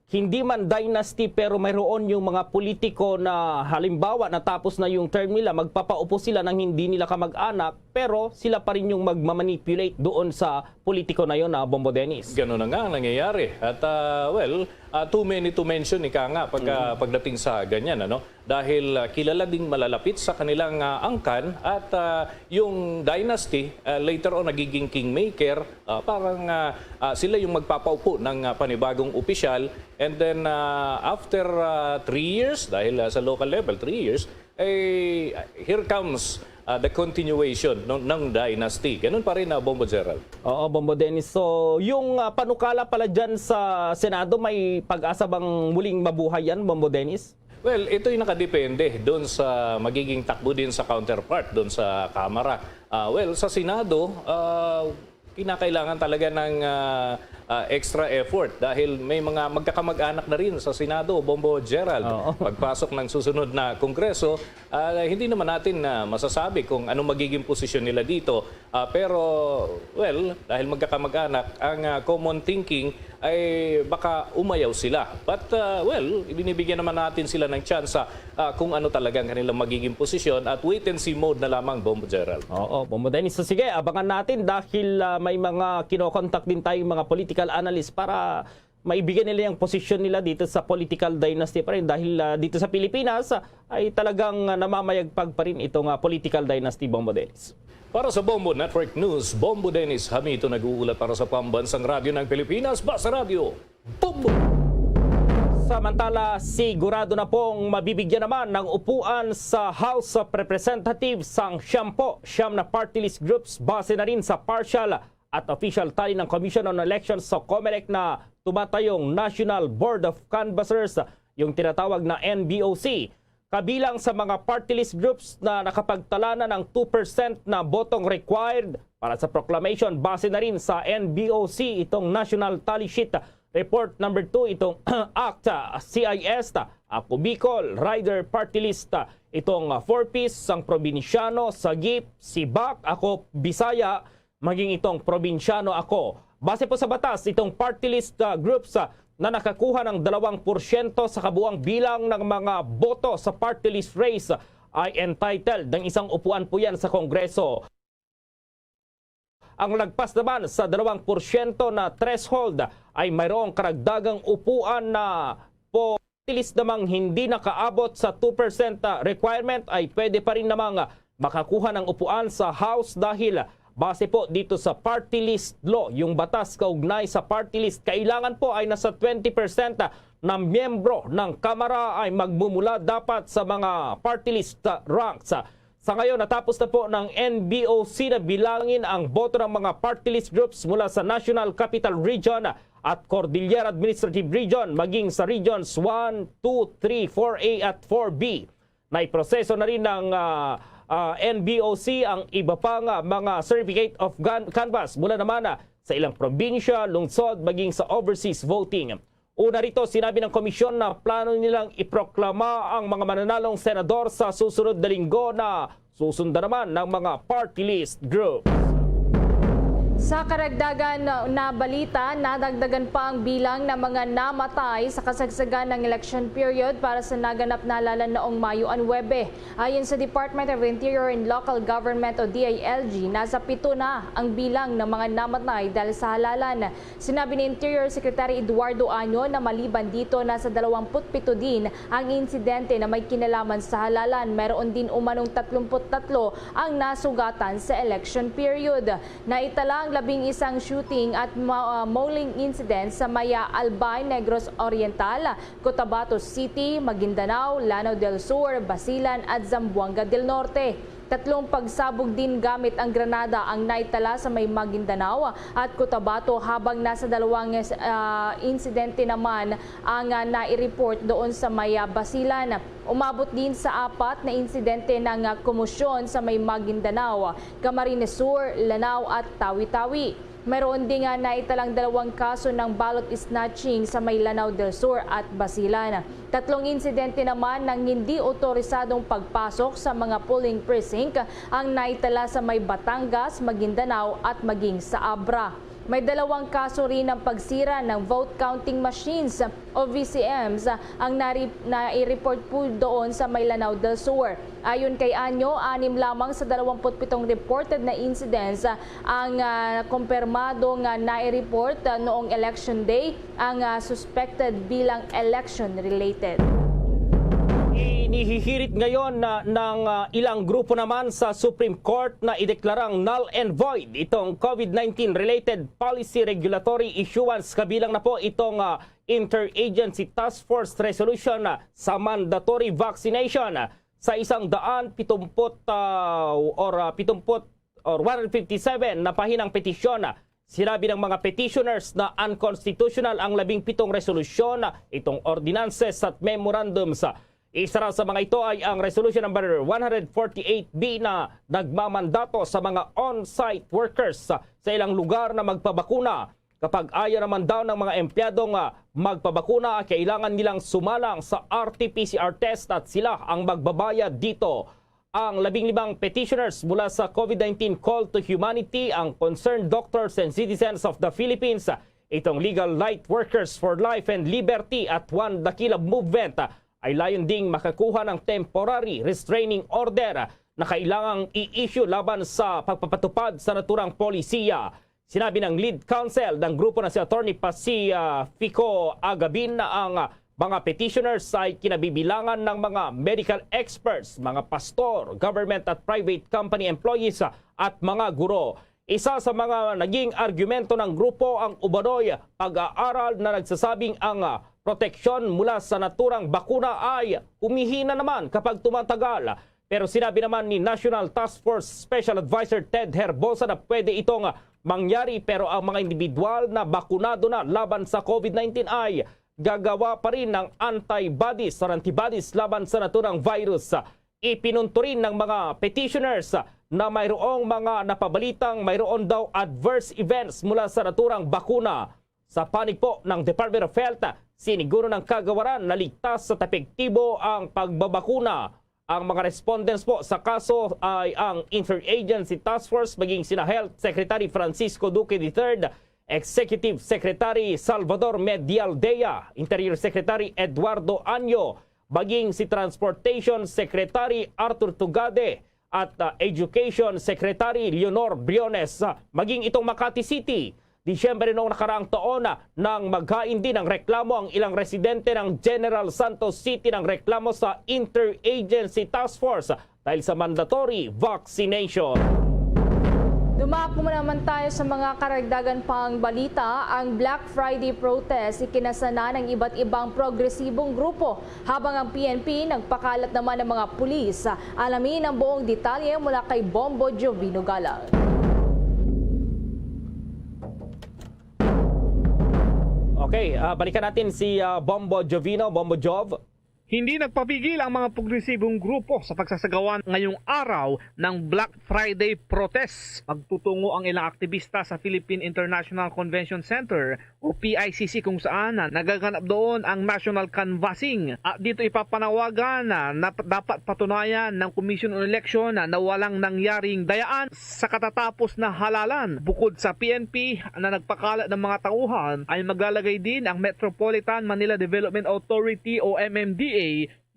hindi man dynasty pero mayroon yung mga politiko na halimbawa natapos na yung term nila, magpapaupo sila ng hindi nila kamag-anak pero sila pa rin yung magmamanipulate doon sa politiko na yon na Bombo Dennis. Ganun na nga ang nangyayari. At ah, well, ah, too many to mention, ika nga, pag, ah, pagdating sa ganyan, ano? Dahil ah, kilala ding malalapit sa kanilang ah, angkan at ah, yung dynasty ah, later on nagiging kingmaker, ah, parang ah, ah, sila yung magpapaupo ng ah, panibagong opisyal, and then ah, after ah, three years, dahil ah, sa local level, three years, eh, here comes ah, the continuation ng, ng dynasty. Ganun pa rin, ah, Bombo Gerald. Oo, Bombo Dennis. So, yung ah, panukala pala dyan sa Senado, may pag-asa bang muling mabuhay yan, Bombo Dennis? Well, ito'y nakadepende doon sa magiging takbo din sa counterpart doon sa Kamara. Ah, well, sa Senado, ah, kinakailangan talaga ng ah, ah, extra effort dahil may mga magkakamag-anak na rin sa Senado, Bombo Gerald. Oo. Pagpasok ng susunod na Kongreso, ah, hindi naman natin na masasabi kung anong magiging posisyon nila dito. Ah, pero, well, dahil magkakamag-anak, ang ah, common thinking ay baka umayaw sila. But, ah, well, ibinibigyan naman natin sila ng tsansa ah, kung ano talaga ang kanilang magiging posisyon at wait and see mode na lamang, Bombo Gerald. Oo, Bombo Dennis. So, sige, abangan natin dahil ah, may mga kinokontak din tayong mga political analyst para maibigay nila yung posisyon nila dito sa political dynasty pa rin. Dahil ah, dito sa Pilipinas ah, ay talagang ah, namamayagpag pa rin itong ah, political dynasty, Bombo Dennis. Para sa Bombo Network News, Bombo Dennis Hamito nag-uulat para sa Pambansang Radyo ng Pilipinas, Basta Radyo, Bombo! Samantala, sigurado na pong mabibigyan naman ng upuan sa House of Representatives ang siyampo siyam na party list groups base na rin sa partial at official tally ng Commission on Elections sa COMELEC na tumatayong National Board of Canvassers, yung tinatawag na N B O C. Kabilang sa mga party list groups na nakapagtala na ng two percent na botong required para sa proclamation, base na rin sa N B O C, itong National Tally Sheet Report number two, itong ACT-CIS, Ako Bicol, Rider Party List, itong four Ps, ang Probinsyano, Sagip, Sibak, Ako Bisaya, maging itong Probinsyano Ako. Base po sa batas, itong party list ah, groups ah, na nakakuha ng dalawang porsyento sa kabuang bilang ng mga boto sa party list race ay entitled ng isang upuan po yan sa Kongreso. Ang lagpas naman sa dalawang porsyento na threshold ay mayroong karagdagang upuan na po, at least namang hindi nakaabot sa two percent requirement ay pwede pa rin namang makakuha ng upuan sa House dahil base po dito sa party list law, yung batas kaugnay sa party list, kailangan po ay nasa twenty percent na miyembro ng Kamara ay magmumula dapat sa mga party list ranks. Sa ngayon, natapos na po ng N B O C na bilangin ang boto ng mga party list groups mula sa National Capital Region at Cordillera Administrative Region, maging sa Regions one, two, three, four A at four B. Naiproseso na rin ng ah, ah, N B O C ang iba pang ah, mga certificate of gan- canvass mula naman ah, sa ilang probinsya, lungsod, maging sa overseas voting. Una rito, sinabi ng komisyon na plano nilang iproklama ang mga mananalong senador sa susunod na linggo na susundan naman ng mga party list groups. Sa karagdagan na balita, nadagdagan pa ang bilang ng mga namatay sa kasagsagan ng election period para sa naganap na halalan noong Mayo nuebe. Ayon sa Department of Interior and Local Government o D I L G, nasa pito na ang bilang ng mga namatay dahil sa halalan. Sinabi ni Interior Secretary Eduardo Año na maliban dito, nasa dalawampu't pito din ang insidente na may kinalaman sa halalan. Mayroon din umanong tatlumpu't tatlo ang nasugatan sa election period. Naitala ang labing isang shooting at ma- uh, mauling incident sa Maya Albay, Negros Oriental, Cotabato City, Maguindanao, Lanao del Sur, Basilan at Zamboanga del Norte. Tatlong pagsabog din gamit ang granada ang naitala sa may Maguindanao at Cotabato, habang nasa dalawang ah, insidente naman ang ah, nai-report doon sa may ah, Basilan. Umabot din sa apat na insidente ng ah, komosyon sa may Maguindanao, Camarines Sur, Lanao at Tawi-Tawi. Mayroon din nga naitalang dalawang kaso ng ballot snatching sa may Lanao del Sur at Basilan. Tatlong insidente naman ng hindi otorisadong pagpasok sa mga polling precinct ang naitala sa may Batangas, Maguindanao at maging sa Abra. May dalawang kaso rin ng pagsira ng vote counting machines o V C Ms ang nari-, nai-report po doon sa may Lanao del Sur. Ayon kay Anyo, anim lamang sa dalawampu't pitong reported na incidents ang, ah, kumpirmado nga nai-report, ah, noong election day ang, ah, suspected bilang election-related. Inihihirit ngayon na ng, ah, ilang grupo naman sa Supreme Court na ideklarang null and void itong COVID nineteen related policy regulatory issuance, kabilang na po itong, ah, Interagency Task Force Resolution, ah, sa mandatory vaccination. Sa isang daan pitumput, ah, or, ah, pitumput or one hundred fifty-seven na pahinang petisyon, sinabi ng mga petitioners na unconstitutional ang labing pitong resolusyon, itong ordinances at memorandums. Isa ra sa mga ito ay ang Resolution Number one hundred forty-eight B na nagmamandato sa mga on-site workers sa ilang lugar na magpabakuna. Kapag ayaw naman daw ng mga empleyado nga magpabakuna, kailangan nilang sumalang sa R T P C R test at sila ang magbabayad dito. Ang labing limang petitioners mula sa COVID nineteen Call to Humanity, ang Concerned Doctors and Citizens of the Philippines, itong Legal Light Workers for Life and Liberty at One Dakila Movement ay layon ding makakuha ng temporary restraining order na kailangang i-issue laban sa pagpapatupad sa naturang polisiya. Sinabi ng lead counsel ng grupo na si Attorney Pasi, ah, Fico Agabin na ang, ah, mga petitioners ay kinabibilangan ng mga medical experts, mga pastor, government at private company employees, ah, at mga guro. Isa sa mga naging argumento ng grupo ang umano'y pag-aaral na nagsasabing ang, ah, proteksyon mula sa naturang bakuna ay humihina naman kapag tumatagal. Pero sinabi naman ni National Task Force Special Advisor Ted Herbosa na pwede itong mangyari, pero ang mga individual na bakunado na laban sa COVID nineteen ay gagawa pa rin ng antibodies or antibodies laban sa naturang virus. Ipinunto rin ng mga petitioners na mayroong mga napabalitang mayroon daw adverse events mula sa naturang bakuna. Sa panig po ng Department of Health, siniguro ng kagawaran na ligtas at epektibo ang pagbabakuna. Ang mga respondents po sa kaso ay ang Interagency Task Force, maging sina Health Secretary Francisco Duque the third, Executive Secretary Salvador Medialdea, Interior Secretary Eduardo Anyo, maging si Transportation Secretary Arthur Tugade, at, ah, Education Secretary Leonor Briones. Ah, maging itong Makati City, Disyembre noong nakaraang taon, ah, nang maghain din ng reklamo ang ilang residente ng General Santos City ng reklamo sa Interagency Task Force dahil sa mandatory vaccination. Dumako naman tayo sa mga karagdagan pang balita. Ang Black Friday protest ikinasana ng iba't ibang progresibong grupo, habang ang P N P nagpakalat naman ng mga pulis. Alamin ang buong detalye mula kay Bombo Jovino Galang. Okay, ah, balikan natin si, ah, Bombo Jovino. Bombo Jov. Hindi nagpapigil ang mga progresibong grupo sa pagsasagawa ngayong araw ng Black Friday protest. Magtutungo ang ilang aktibista sa Philippine International Convention Center o P I C C, kung saan nagaganap doon ang national canvassing. At dito ipapanawagan na, na dapat patunayan ng Commission on Election na, na walang nangyaring dayaan sa katatapos na halalan. Bukod sa P N P na nagpakalat ng mga tauhan, ay maglalagay din ang Metropolitan Manila Development Authority o M M D A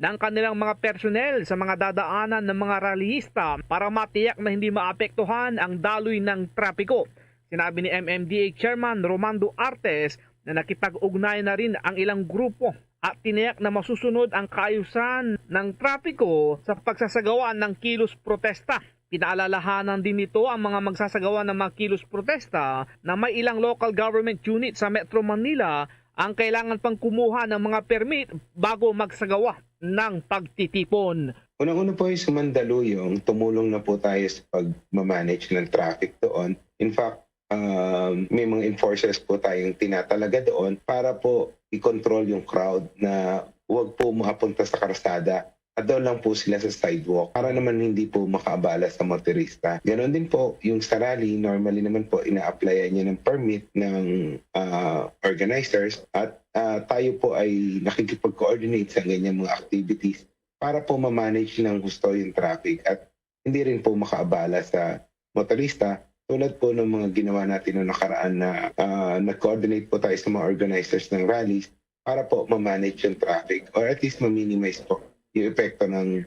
ng kanilang mga personnel sa mga dadaanan ng mga rallyista para matiyak na hindi maapektuhan ang daloy ng trapiko. Sinabi ni M M D A Chairman Romando Artes na nakipag-ugnayan na rin ang ilang grupo at tiniyak na masusunod ang kaayusan ng trapiko sa pagsasagawa ng kilos protesta. Pinaalalahanan din nito ang mga magsasagawa ng mga kilos protesta na may ilang local government unit sa Metro Manila ang kailangan pang kumuha ng mga permit bago magsagawa ng pagtitipon. Unang-una po ay sumandaluyong tumulong na po tayo sa pag-manage ng traffic doon. In fact, um, may mga enforcers po tayong tinatalaga doon para po i-control yung crowd na huwag po mapunta sa karsada. At doon lang po sila sa sidewalk para naman hindi po makaabala sa motorista. Ganon din po yung sa rally, normally naman po ina-applyan niya ng permit ng ah, organizers at ah, tayo po ay nakikipag-coordinate sa ganyang mga activities para po ma-manage ng husto yung traffic at hindi rin po makaabala sa motorista tulad po ng mga ginawa natin noong nakaraan na ah, nag-coordinate po tayo sa mga organizers ng rallies para po ma-manage yung traffic or at least ma-minimize po yung epekto ng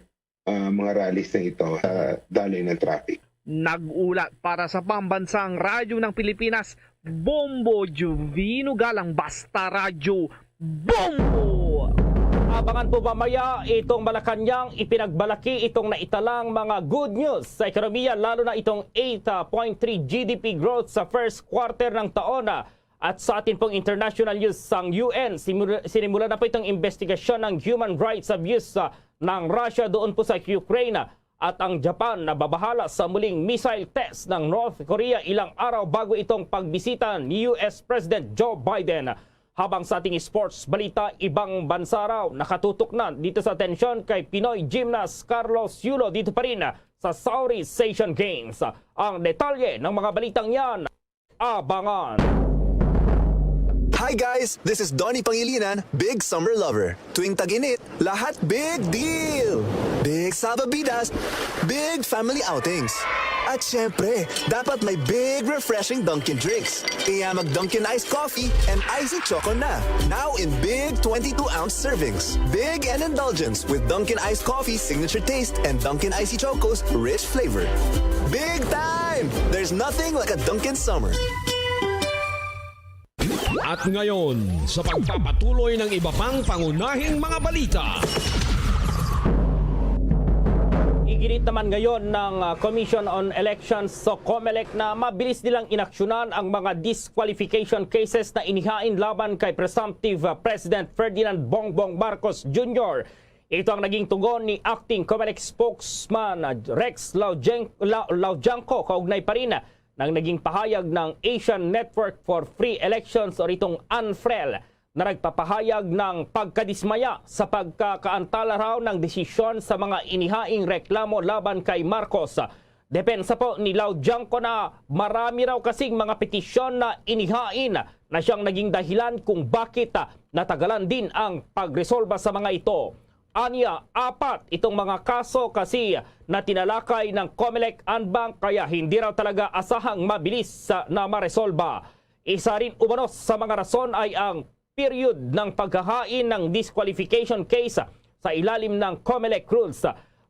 ah, mga rallies na ito sa daloy ng traffic. Nag-ulat para sa Pambansang Radyo ng Pilipinas, Bombo Juvino Galang, Basta Radyo, Bombo! Abangan po mamaya itong Malacañang ipinagbalaki itong naitalang mga good news sa ekonomiya, lalo na itong eight point three G D P growth sa first quarter ng taon. At sa atin pong international news, sang U N, simula, sinimula na po itong investigasyon ng human rights abuse ah, ng Russia doon po sa Ukraine. At ang Japan nababahala sa muling missile test ng North Korea ilang araw bago itong pagbisita ni U S President Joe Biden. Habang sa ating sports balita, ibang bansa raw nakatutok na dito sa atensyon kay Pinoy gymnast Carlos Yulo dito pa rin sa Southeast Asian Games. Ang detalye ng mga balitang yan, abangan. Hi guys! This is Donnie Pangilinan, big summer lover. Tuwing tag-init, lahat big deal! Big salbabidas, big family outings. At syempre, dapat may big refreshing Dunkin' drinks. Kaya mag Dunkin' Ice Coffee and Icy Choco na. Now in big twenty-two ounce servings. Big and indulgence with Dunkin' Ice Coffee signature taste and Dunkin' Icy Choco's rich flavor. Big time! There's nothing like a Dunkin' Summer. At ngayon, sa pagpapatuloy ng iba pang pangunahing mga balita. Iginit naman ngayon ng ah, Commission on Elections sa COMELEC na mabilis nilang inaksyonan ang mga disqualification cases na inihain laban kay presumptive ah, President Ferdinand Bongbong Marcos Junior. Ito ang naging tugon ni Acting COMELEC spokesman ah, Rex Laudian-, Lau-, Laudianco kaugnay pa rin ng naging pahayag ng Asian Network for Free Elections o itong ANFREL na nagpapahayag ng pagkadismaya sa pagkakaantala raw ng desisyon sa mga inihaing reklamo laban kay Marcos. Depensa po ni Laudianco na marami raw kasing mga petisyon na inihain na siyang naging dahilan kung bakit natagalan din ang pagresolba sa mga ito. Anya, apat itong mga kaso kasi na tinalakay ng COMELEC ANBANC kaya hindi raw talaga asahang mabilis sa, na maresolba. Isa rin umano sa mga rason ay ang period ng paghahain ng disqualification case sa ilalim ng COMELEC rules.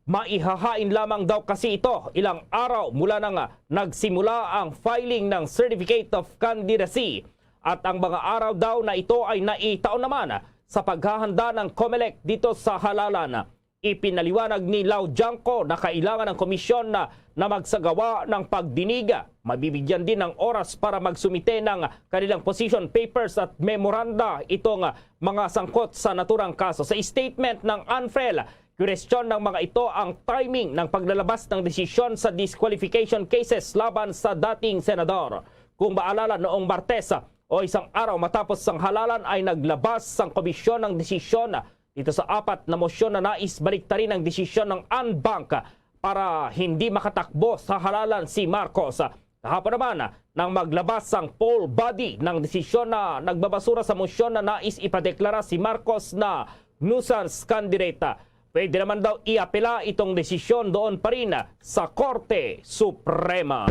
Maihahain lamang daw kasi ito ilang araw mula nang nagsimula ang filing ng Certificate of Candidacy at ang mga araw daw na ito ay naitaon naman sa paghahanda ng COMELEC dito sa halalan. Ipinaliwanag ni Laudianco na kailangan ang komisyon na, na magsagawa ng pagdinig. Mabibigyan din ng oras para magsumite ng kanilang position papers at memoranda itong mga sangkot sa naturang kaso. Sa statement ng ANFREL, kinwestiyon ng mga ito ang timing ng paglalabas ng desisyon sa disqualification cases laban sa dating senador. Kung maalala, noong Martes o isang araw matapos ang halalan ay naglabas ang komisyon ng desisyon dito sa apat na mosyon na nais baliktarin ang desisyon ng ANBANC para hindi makatakbo sa halalan si Marcos. Kahapon naman, nang maglabas ang full body ng desisyon na nagbabasura sa mosyon na nais ipadeklara si Marcos na nuisance candidate. Pwede naman daw iapela itong desisyon doon pa rin sa Korte Suprema.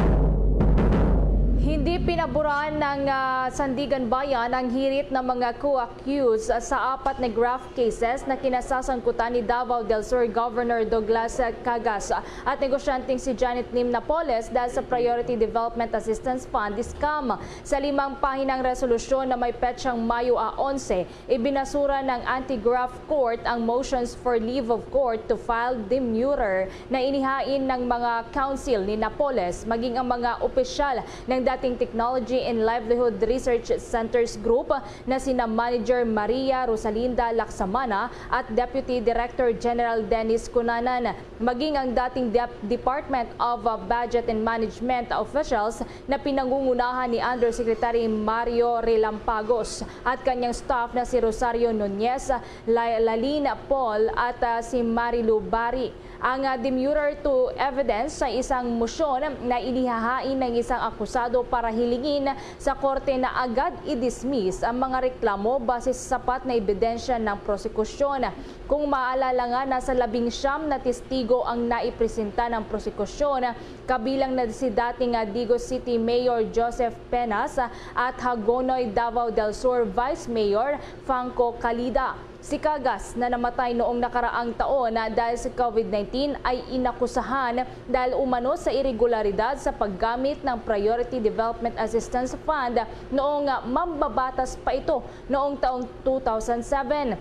Hindi pinaboran ng ah, Sandiganbayan ang hirit ng mga co-accused sa apat na graft cases na kinasasangkutan ni Davao del Sur Governor Douglas Cagas at negosyanteng si Janet Lim Napoles dahil sa Priority Development Assistance Fund scam. Sa limang pahinang resolusyon na may petsang Mayo a onse, ibinasura ng Anti-Graft Court ang motions for leave of court to file demurrer na inihain ng mga counsel ni Napoles maging ang mga opisyal ng dating Technology and Livelihood Research Centers Group na sina Manager Maria Rosalinda Laksamana at Deputy Director General Dennis Cunanan, maging ang dating Dep- Department of, uh, Budget and Management officials na pinangungunahan ni Undersecretary Mario Relampagos at kanyang staff na si Rosario Nunez, La- Lalin Paul at, uh, si Marilu Bari. Ang, ah, demurrer to evidence sa isang motion na inihahain ng isang akusado para hilingin sa korte na agad i-dismiss ang mga reklamo base sa sapat na ebidensya ng prosekusyon. Kung maalala nga, nasa labing siyam na testigo ang naipresenta ng prosekusyon, kabilang na si dating, ah, Digos City Mayor Joseph Penas at Hagonoy, Davao del Sur Vice Mayor Franco Calida. Si Cagas, na namatay noong nakaraang taon na dahil sa COVID nineteen, ay inakusahan dahil umano sa iregularidad sa paggamit ng Priority Development Assistance Fund noong mambabatas pa ito noong taong two thousand seven.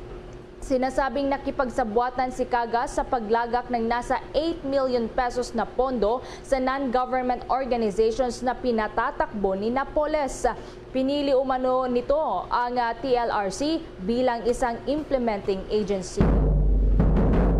Sinasabing nakipagsabuatan si Cagas sa paglagak ng nasa eight million pesos na pondo sa non-government organizations na pinatatakbo ni Napoles. Pinili umano nito ang, ah, T L R C bilang isang implementing agency.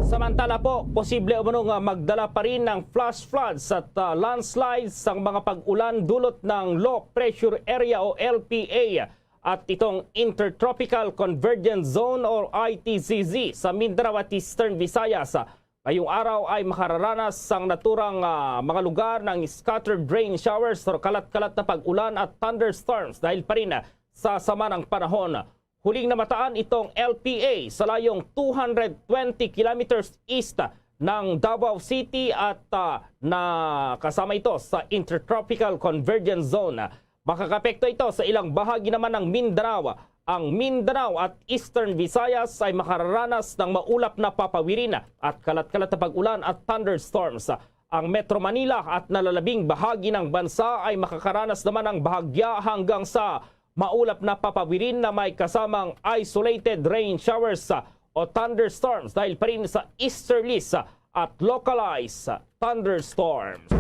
Samantala po, posible umano nga magdala pa rin ng flash floods at, ah, landslides ang mga pag-ulan dulot ng Low Pressure Area o L P A at itong Intertropical Convergence Zone or I T C Z sa Mindanao at Eastern Visayas. Ngayong araw ay makararanas ang naturang, ah, mga lugar ng scattered rain showers or kalat-kalat na pag-ulan at thunderstorms dahil pa rin sa sama ng panahon. Huling namataan itong L P A sa layong two hundred twenty kilometers east ng Davao City at, ah, nakasama ito sa Intertropical Convergence Zone. Makakapekto ito sa ilang bahagi naman ng Mindanao. Ang Mindanao at Eastern Visayas ay makararanas ng maulap na papawirin at kalat-kalat na pag-ulan at thunderstorms. Ang Metro Manila at nalalabing bahagi ng bansa ay makakaranas naman ng bahagya hanggang sa maulap na papawirin na may kasamang isolated rain showers o thunderstorms dahil pa rin sa easterlies at localized thunderstorms.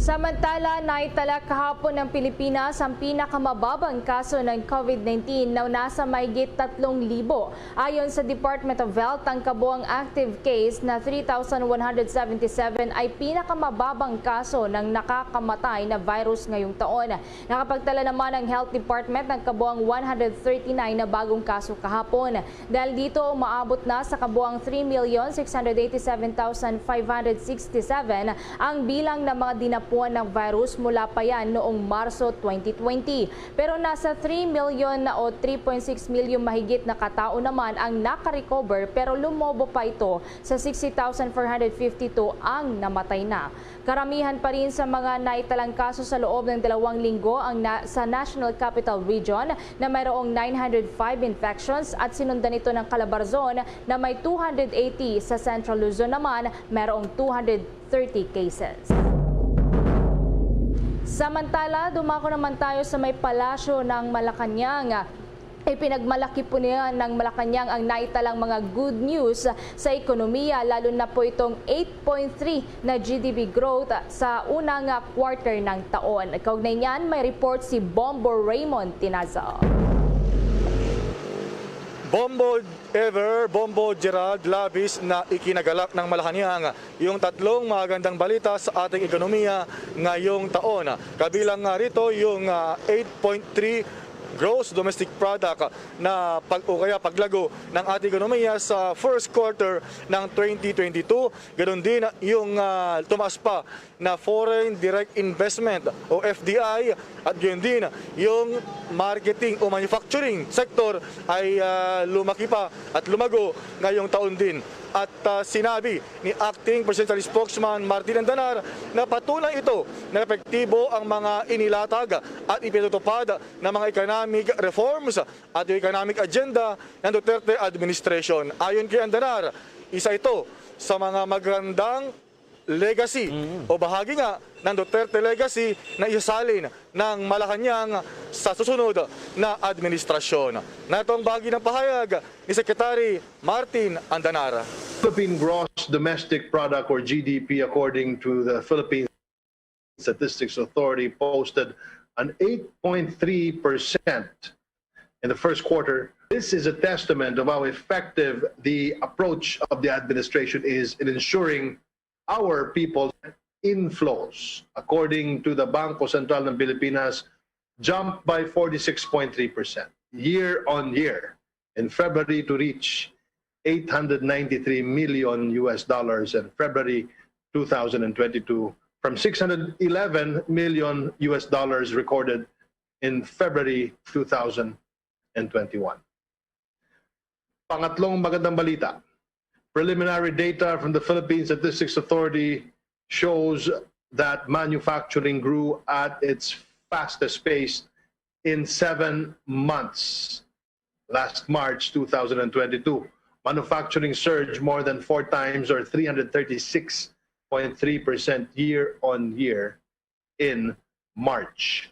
Samantala, naitala kahapon ng Pilipinas ang pinakamababang kaso ng COVID nineteen na nasa mahigit tatlong libo. Ayon sa Department of Health, ang kabuang active case na three thousand one hundred seventy-seven ay pinakamababang kaso ng nakakamatay na virus ngayong taon. Nakapagtala naman ang Health Department ng kabuang one hundred thirty-nine na bagong kaso kahapon. Dahil dito, umaabot na sa kabuang three million six hundred eighty-seven thousand five hundred sixty-seven ang bilang ng mga dinapuan ng virus mula pa yan noong Marso twenty twenty. Pero nasa three million na o three point six million mahigit na katao naman ang nakarecover, pero lumobo pa ito sa sixty thousand four hundred fifty-two ang namatay na. Karamihan pa rin sa mga naitalang kaso sa loob ng dalawang linggo ang na, sa National Capital Region na mayroong nine hundred five infections at sinundan ito ng Calabarzon na may two hundred eighty. Sa Central Luzon naman, mayroong two hundred thirty cases. Samantala, dumako naman tayo sa may palasyo ng Malacañang. Ipinagmalaki po niya ng Malacañang ang naitalang mga good news sa ekonomiya, lalo na po itong eight point three na G D P growth sa unang quarter ng taon. Kaugnay niyan, may report si Bombo Raymond Tinazo. Bombo Ever, Bombo Gerald, labis na ikinagalak ng Malacañang yung tatlong magandang balita sa ating ekonomiya ngayong taon. Kabilang nga rito yung, ah, eight point three gross domestic product na pag, o kaya paglago ng ating ekonomiya sa first quarter ng twenty twenty-two. Ganun din yung, ah, tumaas pa na foreign direct investment o F D I at gayon din yung marketing o manufacturing sector ay, ah, lumaki pa at lumago ngayong taon din. At, ah, sinabi ni Acting Presidential Spokesman Martin Andanar na patunay ito na epektibo ang mga inilatag at ipinatutupad na mga economic reforms at yung economic agenda ng Duterte administration. Ayon kay Andanar, isa ito sa mga magandang legacy o bahagi nga ng Duterte legacy na isasalin ng Malacañang sa susunod na administrasyon. Natong bahagi ng pahayag ni Secretary Martin Andanar. Philippine gross domestic product or G D P according to the Philippine Statistics Authority posted an eight point three percent in the first quarter. This is a testament of how effective the approach of the administration is in ensuring our people's inflows, according to the Bangko Sentral ng Pilipinas, jumped by forty-six point three percent year on year in February to reach eight hundred ninety-three million U S dollars in February two thousand twenty-two, from six hundred eleven million U S dollars recorded in February two thousand twenty-one. Pangatlong magandang balita, preliminary data from the Philippine Statistics Authority shows that manufacturing grew at its fastest pace in seven months. Last March two thousand twenty-two, manufacturing surged more than four times, or three hundred thirty-six point three percent year on year in March.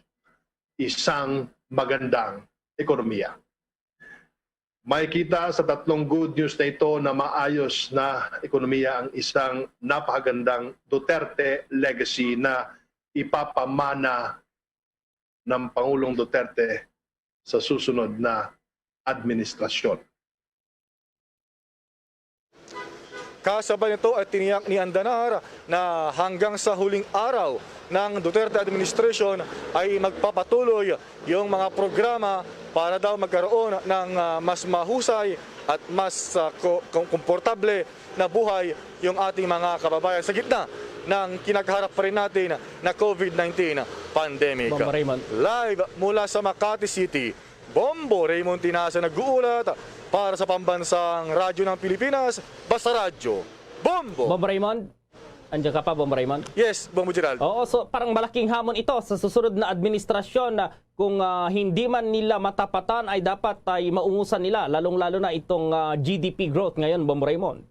Isang magandang ekonomiya. Makikita sa tatlong good news na ito na maayos na ekonomiya ang isang napakagandang Duterte legacy na ipapamana ng Pangulong Duterte sa susunod na administrasyon. Kasabay nito ay tiniyak ni Andanar na hanggang sa huling araw ng Duterte administration ay magpapatuloy yung mga programa para daw magkaroon ng, ah, mas mahusay at mas, ah, ko-, kom-, komportable na buhay yung ating mga kababayan sa gitna ng kinakaharap pa rin natin na COVID nineteen pandemic. Bombo Raymond. Live mula sa Makati City, Bombo Raymond Tinasa nag-uulat para sa Pambansang Radyo ng Pilipinas, Basta Radyo. Bombo! Bombo Raymond? Andiyan ka pa, Bombo Raymond? Yes, Bombo Gerald. Oo, so parang malaking hamon ito sa susunod na administrasyon na kung, ah, hindi man nila matapatan ay dapat ay maungusan nila, lalong-lalo na itong, ah, G D P growth ngayon, Bombo Raymond.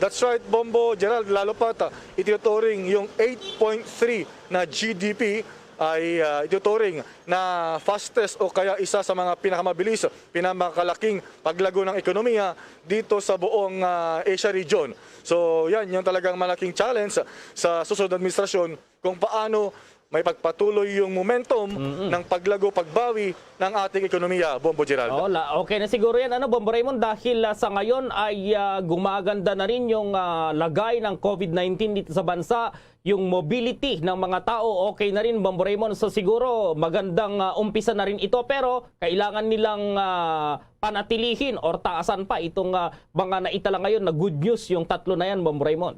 That's right, Bombo Gerald. Lalo pa, ta, itinuturing yung eight point three na G D P ay, ah, itinuturing na fastest o kaya isa sa mga pinakamabilis, pinamakalaking paglago ng ekonomiya dito sa buong, ah, Asia region. So yan yung talagang malaking challenge sa susunod na administrasyon, kung paano may pagpatuloy yung momentum ng paglago, pagbawi ng ating ekonomiya, Bombo Gerald. Oo, la, okay na siguro yan, ano, Bombo Raymond, dahil, ah, sa ngayon ay, ah, gumaganda na rin yung, ah, lagay ng COVID nineteen dito sa bansa, yung mobility ng mga tao, okay na rin, Bombo Raymond. So siguro magandang, ah, umpisa na rin ito, pero kailangan nilang, ah, panatilihin or taasan pa itong, ah, mga naitala ngayon na good news, yung tatlo na yan, Bombo Raymond.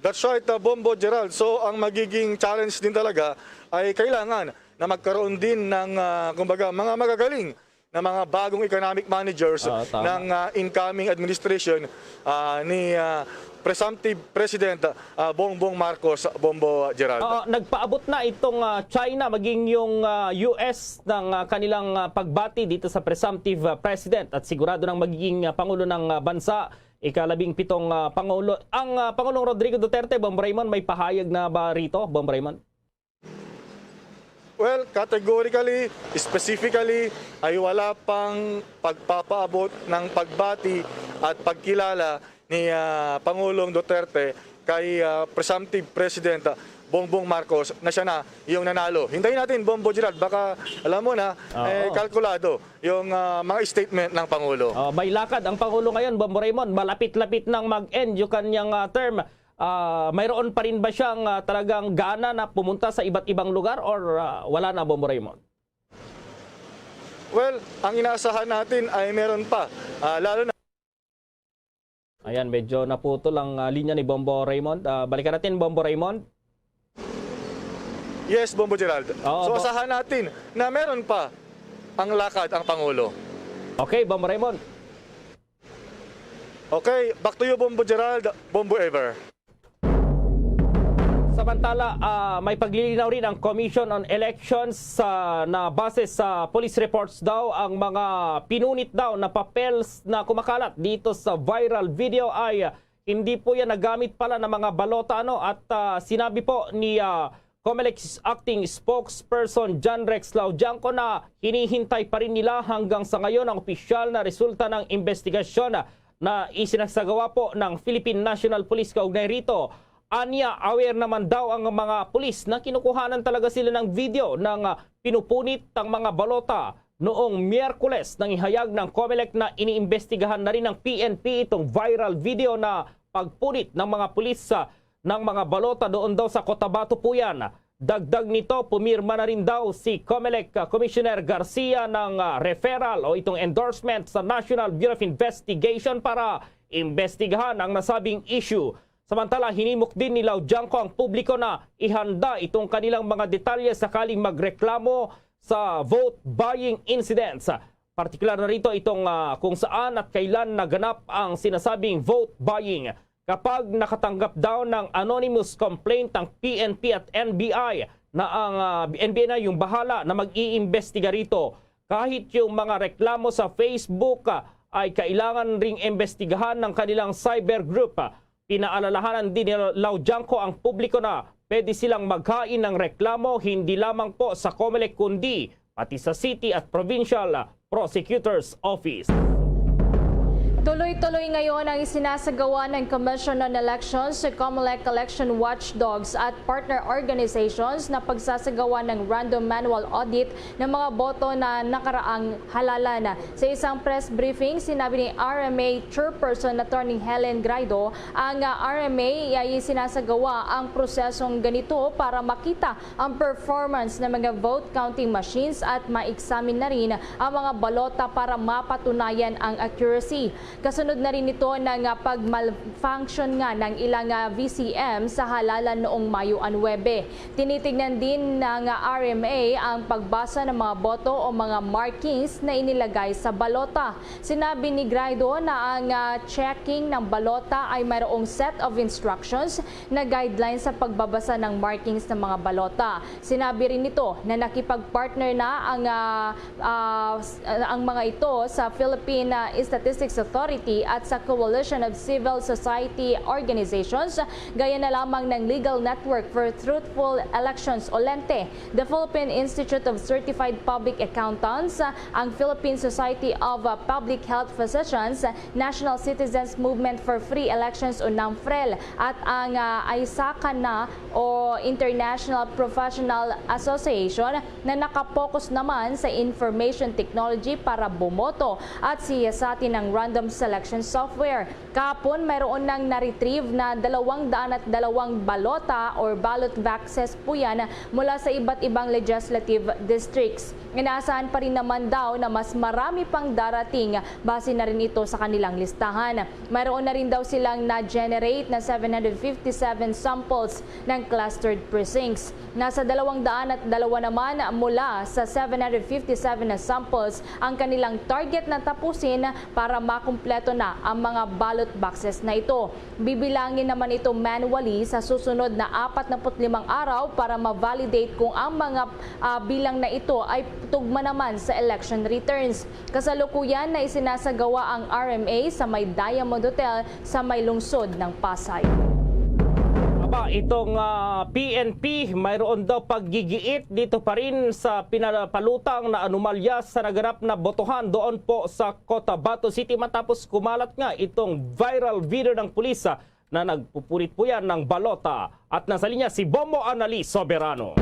That's right, uh, Bombo Gerald. So ang magiging challenge din talaga ay kailangan na magkaroon din ng, ah, kumbaga, mga magagaling na mga bagong economic managers Ah, tama. ng, ah, incoming administration, ah, ni, ah, presumptive President, ah, Bongbong Marcos, Bombo Gerald. Oo, nagpaabot na itong, ah, China, maging yung, ah, U S ng, ah, kanilang, ah, pagbati dito sa presumptive, ah, president at sigurado ng magiging, ah, pangulo ng, ah, bansa, ikalabing pitong, ah, pangulo. Ang, ah, Pangulong Rodrigo Duterte, Bombo Raymond, may pahayag na ba rito, Bombo Raymond? Well, categorically, specifically, ay wala pang pagpapaabot ng pagbati at pagkilala ni, ah, Pangulong Duterte kay, ah, presumptive President, ah, Bongbong Marcos na siya na yung nanalo. Hintayin natin, Bombo Gerald, baka alam mo na, Oo. eh, kalkulado yung, ah, mga statement ng Pangulo. Oh, may lakad ang Pangulo ngayon, Bombo Raymond. Malapit-lapit nang mag-end yung kanyang, ah, term. Ah, mayroon pa rin ba siyang, ah, talagang gana na pumunta sa iba't ibang lugar or, ah, wala na, Bombo Raymond? Well, ang inaasahan natin ay meron pa. Ah, lalo na Ayan, medyo naputol ang, ah, linya ni Bombo Raymond. Ah, balikan natin, Bombo Raymond. Yes, Bombo Gerald. Oo, so, Bo- asahan natin na meron pa ang lakad ang Pangulo. Okay, Bombo Raymond. Okay, back to you, Bombo Gerald, Bombo Ever. Samantala, ah, may paglilinaw rin ang Commission on Elections, ah, na base sa police reports daw, ang mga pinunit daw na papel na kumakalat dito sa viral video ay, ah, hindi po yan nagamit pala ng mga balota, ano, at, ah, sinabi po ni, ah, Comelec Acting Spokesperson John Rex Laudiangco na hinihintay pa rin nila hanggang sa ngayon ang opisyal na resulta ng investigasyon na isinasagawa po ng Philippine National Police kaugnay rito. Anya, aware naman daw ang mga pulis na kinukuhanan talaga sila ng video ng, ah, pinupunit ang mga balota. Noong Miyerkules, nangihayag ng Comelec na iniimbestigahan na rin ng P N P itong viral video na pagpunit ng mga pulis, ah, ng mga balota doon daw sa Cotabato, Puyan. Dagdag nito, pumirma na rin daw si Comelec, ah, Commissioner Garcia ng, ah, referral o itong endorsement sa National Bureau of Investigation para imbestigahan ang nasabing issue. Samantala, hinimok din ni Law Giangco ang publiko na ihanda itong kanilang mga detalye sakaling magreklamo sa vote buying incidents. Partikular na rito itong, ah, kung saan at kailan naganap ang sinasabing vote buying. Kapag nakatanggap daw ng anonymous complaint ang P N P at N B I na ang, ah, N B I na yung bahala na mag-iimbestiga rito. Kahit yung mga reklamo sa Facebook, ah, ay kailangan ring imbestigahan ng kanilang cyber group. Pinaalalahanan din ni Law Giangco ang publiko na pwede silang maghain ng reklamo hindi lamang po sa Comelec kundi pati sa City at Provincial Prosecutor's Office. Tuloy-tuloy ngayon ang isinasagawa ng Commission on Elections, Comelec, election watchdogs at partner organizations na pagsasagawa ng random manual audit ng mga boto na nakaraang halalan. Sa isang press briefing, sinabi ni R M A Chairperson Attorney Helen Graido, ang, ah, R M A ay sinasagawa ang prosesong ganito para makita ang performance ng mga vote counting machines at ma-examine na rin ang mga balota para mapatunayan ang accuracy. Kasunod na rin nito ng, ah, pag-malfunction nga ng ilang, ah, V C M sa halalan noong Mayo nuebe. Tinitignan din ng R M A ang pagbasa ng mga boto o mga markings na inilagay sa balota. Sinabi ni Graido na ang, ah, checking ng balota ay mayroong set of instructions na guidelines sa pagbabasa ng markings ng mga balota. Sinabi rin nito na nakipag-partner na ang, ah, ah, s-, ah, ang mga ito sa Philippine, ah, Statistics Authority at sa Coalition of Civil Society Organizations, gaya na lamang ng Legal Network for Truthful Elections o lente, the Philippine Institute of Certified Public Accountants, ang Philippine Society of, ah, Public Health Physicians, National Citizens Movement for Free Elections o NAMFREL, at ang, ah, ISACA na o International Professional Association na nakapokus naman sa information technology para bumoto at siyasatin ang random selection software. Kahapon, mayroon nang na-retrieve na dalawang daan at dalawang balota or ballot boxes po yan mula sa iba't ibang legislative districts. Inaasahan pa rin naman daw na mas marami pang darating base na rin ito sa kanilang listahan. Mayroon na rin daw silang na-generate na seven hundred fifty-seven samples ng clustered precincts. Nasa dalawang daan at dalawa naman mula sa seven hundred fifty-seven na samples ang kanilang target na tapusin para makumpleto na ang mga ballot boxes na ito. Bibilangin naman ito manually sa susunod na apat na put limang araw para ma-validate kung ang mga, ah, bilang na ito ay tugma naman sa election returns. Kasalukuyan na isinasagawa ang R M A sa may Diamond Hotel sa may lungsod ng Pasay. Aba, itong, ah, P N P, mayroon daw paggigiit dito pa rin sa pinapalutang na anomalya sa naganap na botohan doon po sa Cotabato City matapos kumalat nga itong viral video ng pulis, ah, na nagpupulit po yan ng balota. At nasa linya si Bombo Annalise Soberano.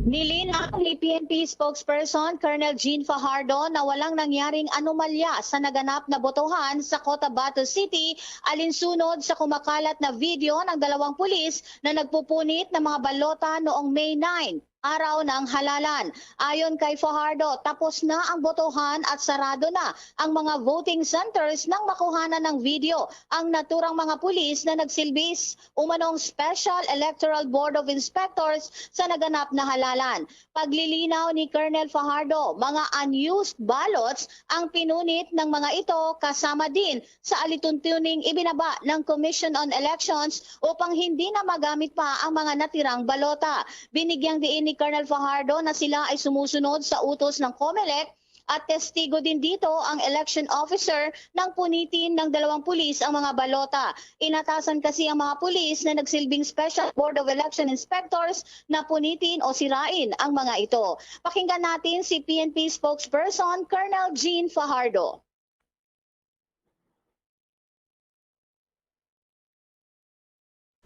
Nilinaw ni P N P spokesperson Colonel Jean Fajardo na walang nangyaring anomalya sa naganap na botohan sa Cotabato City alinsunod sa kumakalat na video ng dalawang pulis na nagpupunit ng mga balota noong May nine, araw ng halalan. Ayon kay Fajardo, tapos na ang botohan at sarado na ang mga voting centers nang makuhanan ng video ang naturang mga pulis na nagsilbi s-, umanong Special Electoral Board of Inspectors sa naganap na halalan. Paglilinaw ni Colonel Fajardo, mga unused ballots ang pinunit ng mga ito, kasama din sa alituntuning ibinaba ng Commission on Elections upang hindi na magamit pa ang mga natirang balota. Binigyang diin ni Colonel Fajardo na sila ay sumusunod sa utos ng Comelec at testigo din dito ang election officer nang punitin ng dalawang pulis ang mga balota. Inatasan kasi ang mga pulis na nagsilbing Special Board of Election Inspectors na punitin o sirain ang mga ito. Pakinggan natin si P N P spokesperson Colonel Jean Fajardo.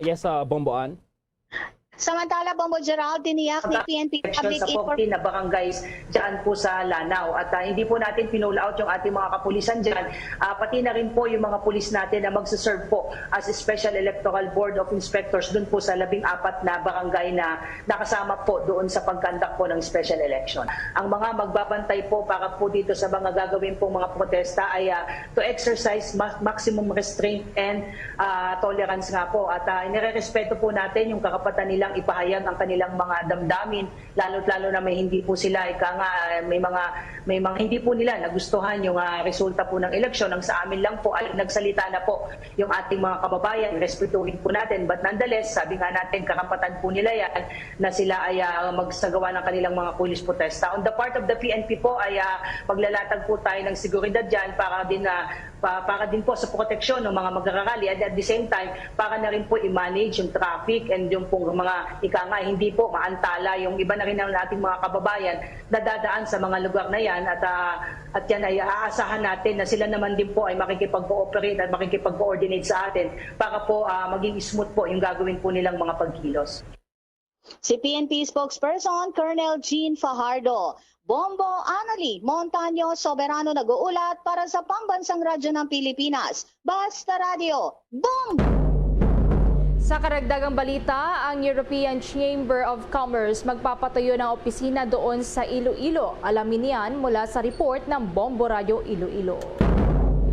Yes, uh, Bombo Ann. Samantala, Bombo Gerald, tiniyak ni P N P Public Information sa fourteen na barangays dyan po sa Lanao. At, ah, hindi po natin pinul out yung ating mga kapulisan dyan. Ah, pati na rin po yung mga pulis natin na magsaserve po as Special Electoral Board of Inspectors dun po sa labing apat na barangay na nakasama po doon sa pag-conduct po ng special election. Ang mga magbabantay po para po dito sa mga gagawin pong mga protesta ay, ah, to exercise ma- maximum restraint and, ah, tolerance nga po. At, ah, inirerespeto po natin yung karapatan nilang ipahayag ang kanilang mga damdamin, lalo't-lalo na may hindi po sila, ika nga, may mga, may mga hindi po nila nagustuhan yung, ah, resulta po ng eleksyon. Ang sa amin lang po ay nagsalita na po yung ating mga kababayan, respetuhin po natin. But nonetheless, sabi nga natin, karapatan po nila yan na sila ay, ah, magsagawa ng kanilang mga pulis protesta. On the part of the P N P po ay, ah, maglalatag po tayo ng seguridad dyan para din, ah, pa- para din po sa proteksyon ng mga magrarally, and at the same time, para na rin po i-manage yung traffic and yung pong mga, ika nga, hindi po maantala yung iba na rin ng ating mga kababayan na dadaan sa mga lugar na yan. At, ah, at yan ay aasahan natin na sila naman din po ay makikipag-cooperate at makikipag-coordinate sa atin para po, ah, maging smooth po yung gagawin po nilang mga pagkilos. Si P N P spokesperson Colonel Jean Fajardo. Bombo Annalie Montaño Soberano nag-uulat para sa Pambansang Radyo ng Pilipinas, Basta Radio. Bombo! Sa karagdagang balita, ang European Chamber of Commerce magpapatayo ng opisina doon sa Iloilo. Alamin niyan mula sa report ng Bombo Radyo Iloilo.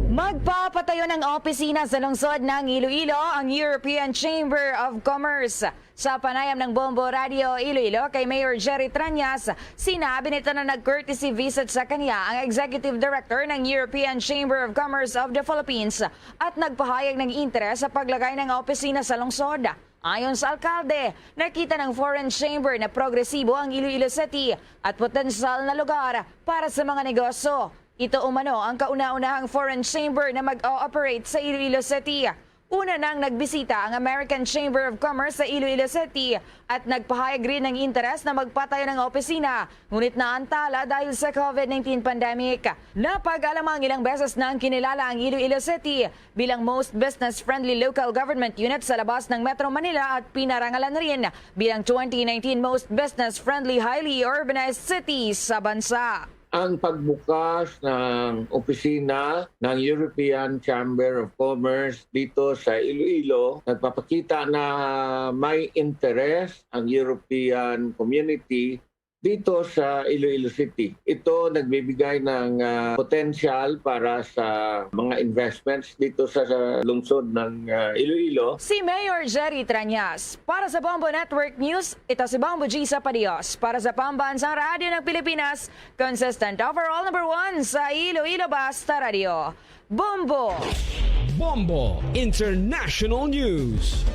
Magpapatayo ng opisina sa lungsod ng Iloilo ang European Chamber of Commerce. Sa panayam ng Bombo Radio Iloilo kay Mayor Jerry Trañas, sinabi nito na nag-courtesy visit sa kanya ang Executive Director ng European Chamber of Commerce of the Philippines at nagpahayag ng interes sa paglagay ng opisina sa lungsod. Ayon sa alkalde, nakita ng Foreign Chamber na progresibo ang Iloilo City at potensyal na lugar para sa mga negosyo. Ito umano ang kauna-unahang foreign chamber na mag-ooperate sa Iloilo City. Una nang nagbisita ang American Chamber of Commerce sa Iloilo City at nagpahayag rin ng interes na magpatayo ng opisina, ngunit naantala dahil sa COVID nineteen pandemic. Napag-alamang ilang beses na ang kinilala ang Iloilo City bilang most business-friendly local government unit sa labas ng Metro Manila at pinarangalan rin bilang twenty nineteen most business-friendly highly urbanized city sa bansa. Ang pagbukas ng opisina ng European Chamber of Commerce dito sa Iloilo nagpapakita na may interes ang European community dito sa Iloilo City. Ito nagbibigay ng, ah, potensyal para sa mga investments dito sa, sa lungsod ng, ah, Iloilo. Si Mayor Jerry Trañas. Para sa Bombo Network News, ito si Bombo G Sapadios. Para sa Pambansang Radyo ng Pilipinas, consistent overall number one sa Iloilo, Basta Radio. Bombo! Bombo International News.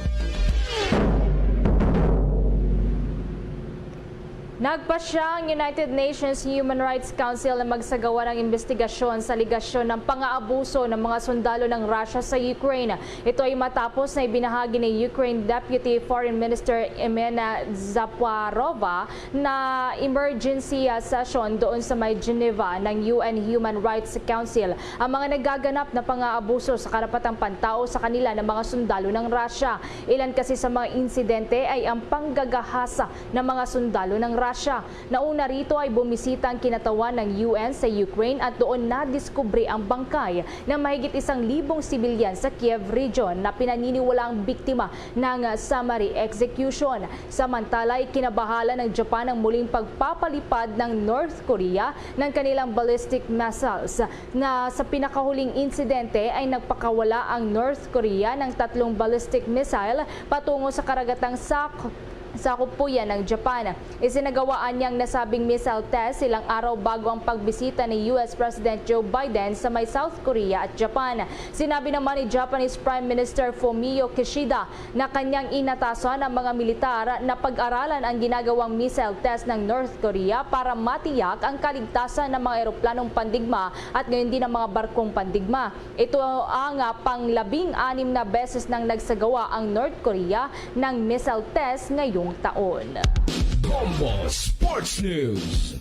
Nagpasya ang United Nations Human Rights Council na magsagawa ng investigasyon sa alegasyon ng pang-aabuso ng mga sundalo ng Russia sa Ukraine. Ito ay matapos na ibinahagi ni Ukraine Deputy Foreign Minister Irina Zaparova na emergency, ah, session doon sa may Geneva ng U N Human Rights Council ang mga nagaganap na pang-aabuso sa karapatang pantao sa kanila ng mga sundalo ng Russia. Ilan kasi sa mga insidente ay ang panggagahasa ng mga sundalo ng Russia. Nauna rito ay bumisita ang kinatawan ng U N sa Ukraine at doon nadiskubre ang bangkay ng mahigit isang libong sibilyan sa Kiev region na pinaniniwalaang biktima ng summary execution. Samantala, ikinabahala ng Japan ang muling pagpapalipad ng North Korea ng kanilang ballistic missiles na sa pinakahuling insidente ay nagpakawala ang North Korea ng tatlong ballistic missile patungo sa karagatang sak-, sakop po yan ng Japan. Isinagawaan niyang nasabing missile test ilang araw bago ang pagbisita ni U S President Joe Biden sa may South Korea at Japan. Sinabi naman ni Japanese Prime Minister Fumio Kishida na kanyang inatasan ang mga militar na pag-aralan ang ginagawang missile test ng North Korea para matiyak ang kaligtasan ng mga eroplanong pandigma at ngayon din ang mga barkong pandigma. Ito ang, ah, panglabing-anim na beses nang nagsagawa ang North Korea ng missile test ngayong taon. Bombo Sports News.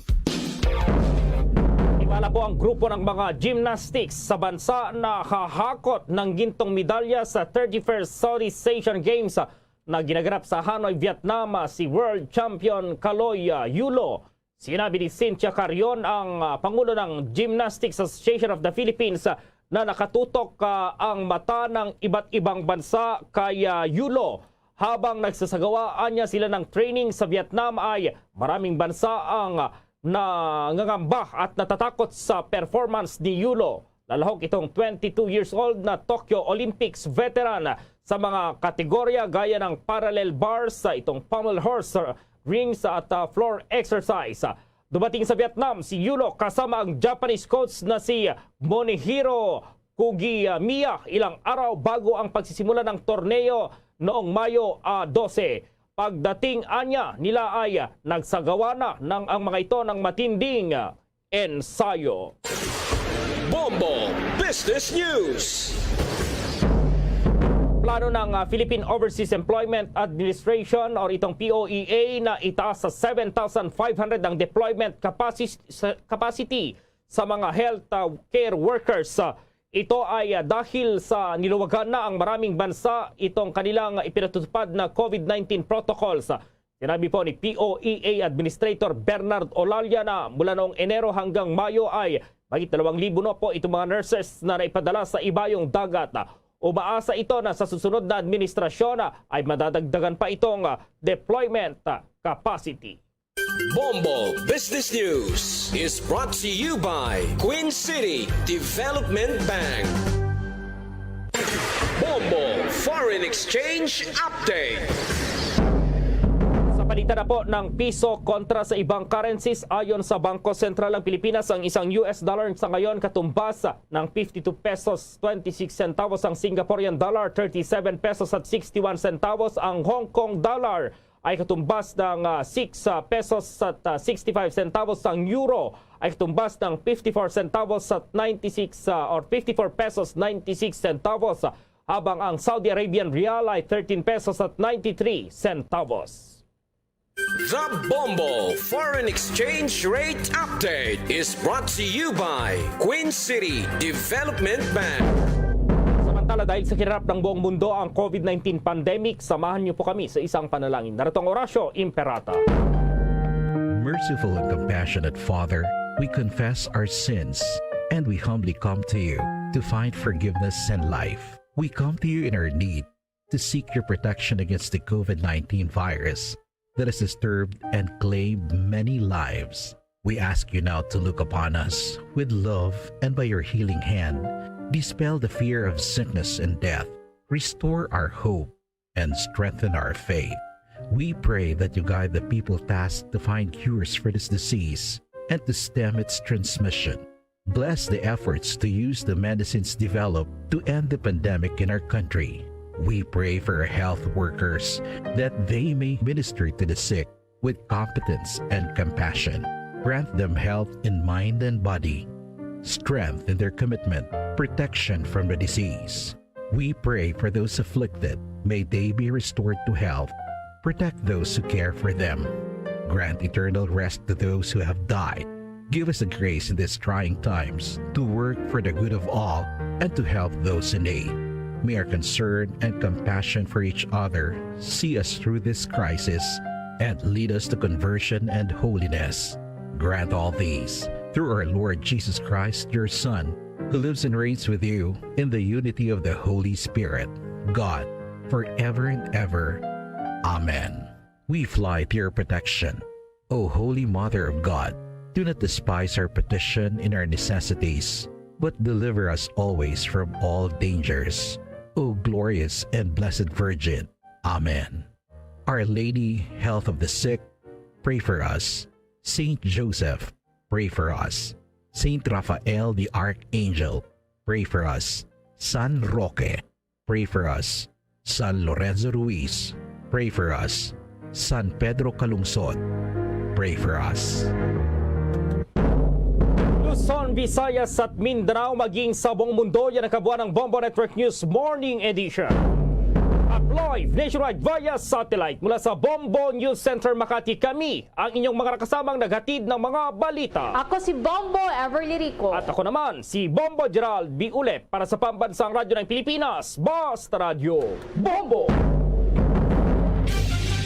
Himala po ang grupo ng mga gymnastics sa bansa na hahakot ng gintong medalya sa thirty-first Southeast Asian Games na ginaganap sa Hanoi, Vietnam, ah, si world champion Kaloy, ah, Yulo. Sinabi ni Cynthia Carrion, ang, ah, pangulo ng Gymnastics Association of the Philippines, ah, na nakatutok, ah, ang mata ng iba't ibang bansa kay, ah, Yulo. Habang nagsasagawa niya sila ng training sa Vietnam, ay maraming bansa ang, ah, nangangamba at natatakot sa performance ni Yulo. Lalahok itong twenty-two years old na Tokyo Olympics veteran sa mga kategorya gaya ng parallel bars, sa itong pommel horse, rings at, ah, floor exercise. Dumating sa Vietnam si Yulo kasama ang Japanese coach na si Monihiro Kugimiya ilang araw bago ang pagsisimula ng torneo noong Mayo, ah, dose. Pagdating anya nila ay, ah, nagsagawa na ng ang mga ito ng matinding, ah, ensayo. Bombo Business News. Plano ng, ah, Philippine Overseas Employment Administration or itong P O E A na itaas sa seven thousand five hundred ang deployment capacity sa, capacity sa mga health, ah, care workers. Ah, ito ay, ah, dahil sa niluwagan na ang maraming bansa itong kanilang ipinatutupad na COVID nineteen protocols. Sinabi po ni P O E A Administrator Bernard Olalia na mula noong Enero hanggang Mayo ay mahigit dalawang libo na po itong mga nurses na naipadala sa ibayong dagat. Umaasa ito na sa susunod na administrasyon ay madadagdagan pa itong, ah, deployment, ah, capacity. Bombo Business News is brought to you by Queen City Development Bank. Bombo Foreign Exchange Update. Sa palitan na po ng piso kontra sa ibang currencies, ayon sa Bangko Sentral ng Pilipinas, ang isang U S dollar sa ngayon katumbas ng fifty-two pesos twenty-six centavos, ang Singaporean dollar thirty-seven pesos at sixty-one centavos, ang Hong Kong dollar ay katumbas ng, ah, six, ah, pesos at, ah, sixty-five centavos, ang euro ay katumbas ng fifty-four centavos at ninety-six, ah, or fifty-four pesos ninety-six centavos, habang ang Saudi Arabian rial ay thirteen pesos at ninety-three centavos. The Bombo Foreign Exchange Rate Update is brought to you by Queen City Development Bank. Samantala, dahil sa kinarap ng buong mundo ang COVID nineteen pandemic, samahan niyo po kami sa isang panalangin. Narito ang Orasyo Imperata. Merciful and compassionate Father, we confess our sins and we humbly come to you to find forgiveness and life. We come to you in our need to seek your protection against the COVID nineteen virus that has disturbed and claimed many lives. We ask you now to look upon us with love and by your healing hand, dispel the fear of sickness and death, restore our hope, and strengthen our faith. We pray that you guide the people tasked to find cures for this disease and to stem its transmission. Bless the efforts to use the medicines developed to end the pandemic in our country. We pray for our health workers that they may minister to the sick with competence and compassion. Grant them health in mind and body, strength in their commitment, protection from the disease. We pray for those afflicted. May they be restored to health. Protect those who care for them. Grant eternal rest to those who have died. Give us the grace in these trying times to work for the good of all and to help those in need. May our concern and compassion for each other see us through this crisis and lead us to conversion and holiness. Grant all these through our Lord Jesus Christ, your Son, who lives and reigns with you in the unity of the Holy Spirit, God, forever and ever. Amen. We fly to your protection, O Holy Mother of God. Do not despise our petition in our necessities, but deliver us always from all dangers, O glorious and blessed Virgin. Amen. Our Lady, Health of the Sick, pray for us. Saint Joseph, pray for us. Saint Raphael the Archangel, pray for us. San Roque, pray for us. San Lorenzo Ruiz, pray for us. San Pedro Calungsod, pray for us. Luzon, Visayas at Mindanao, maging sa buong mundo, yan ang kabuuan ng Bombo Network News Morning Edition. At live nationwide via satellite mula sa Bombo News Center Makati, kami ang inyong mga nakasamang naghatid ng mga balita. Ako si Bombo Everly Rico. At ako naman, si Bombo Gerald B. Ulep para sa Pambansang Radyo ng Pilipinas, Basta Radyo Bombo!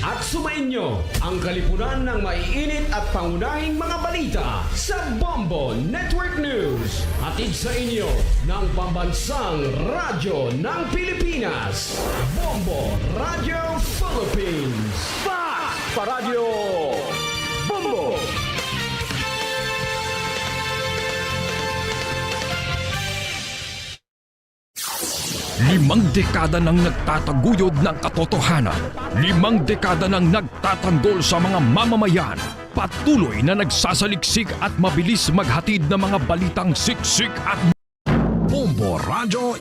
At sumainyo ang kalipunan ng maiinit at pangunahing mga balita sa Bombo Network News. Hatid sa inyo ng pambansang radyo ng Pilipinas, Bombo Radio Philippines. Fast sa Radyo Bombo! Limang dekada nang nagtataguyod ng katotohanan. Limang dekada nang nagtatanggol sa mga mamamayan. Patuloy na nagsasaliksik at mabilis maghatid ng mga balitang siksik at Bombo Radyo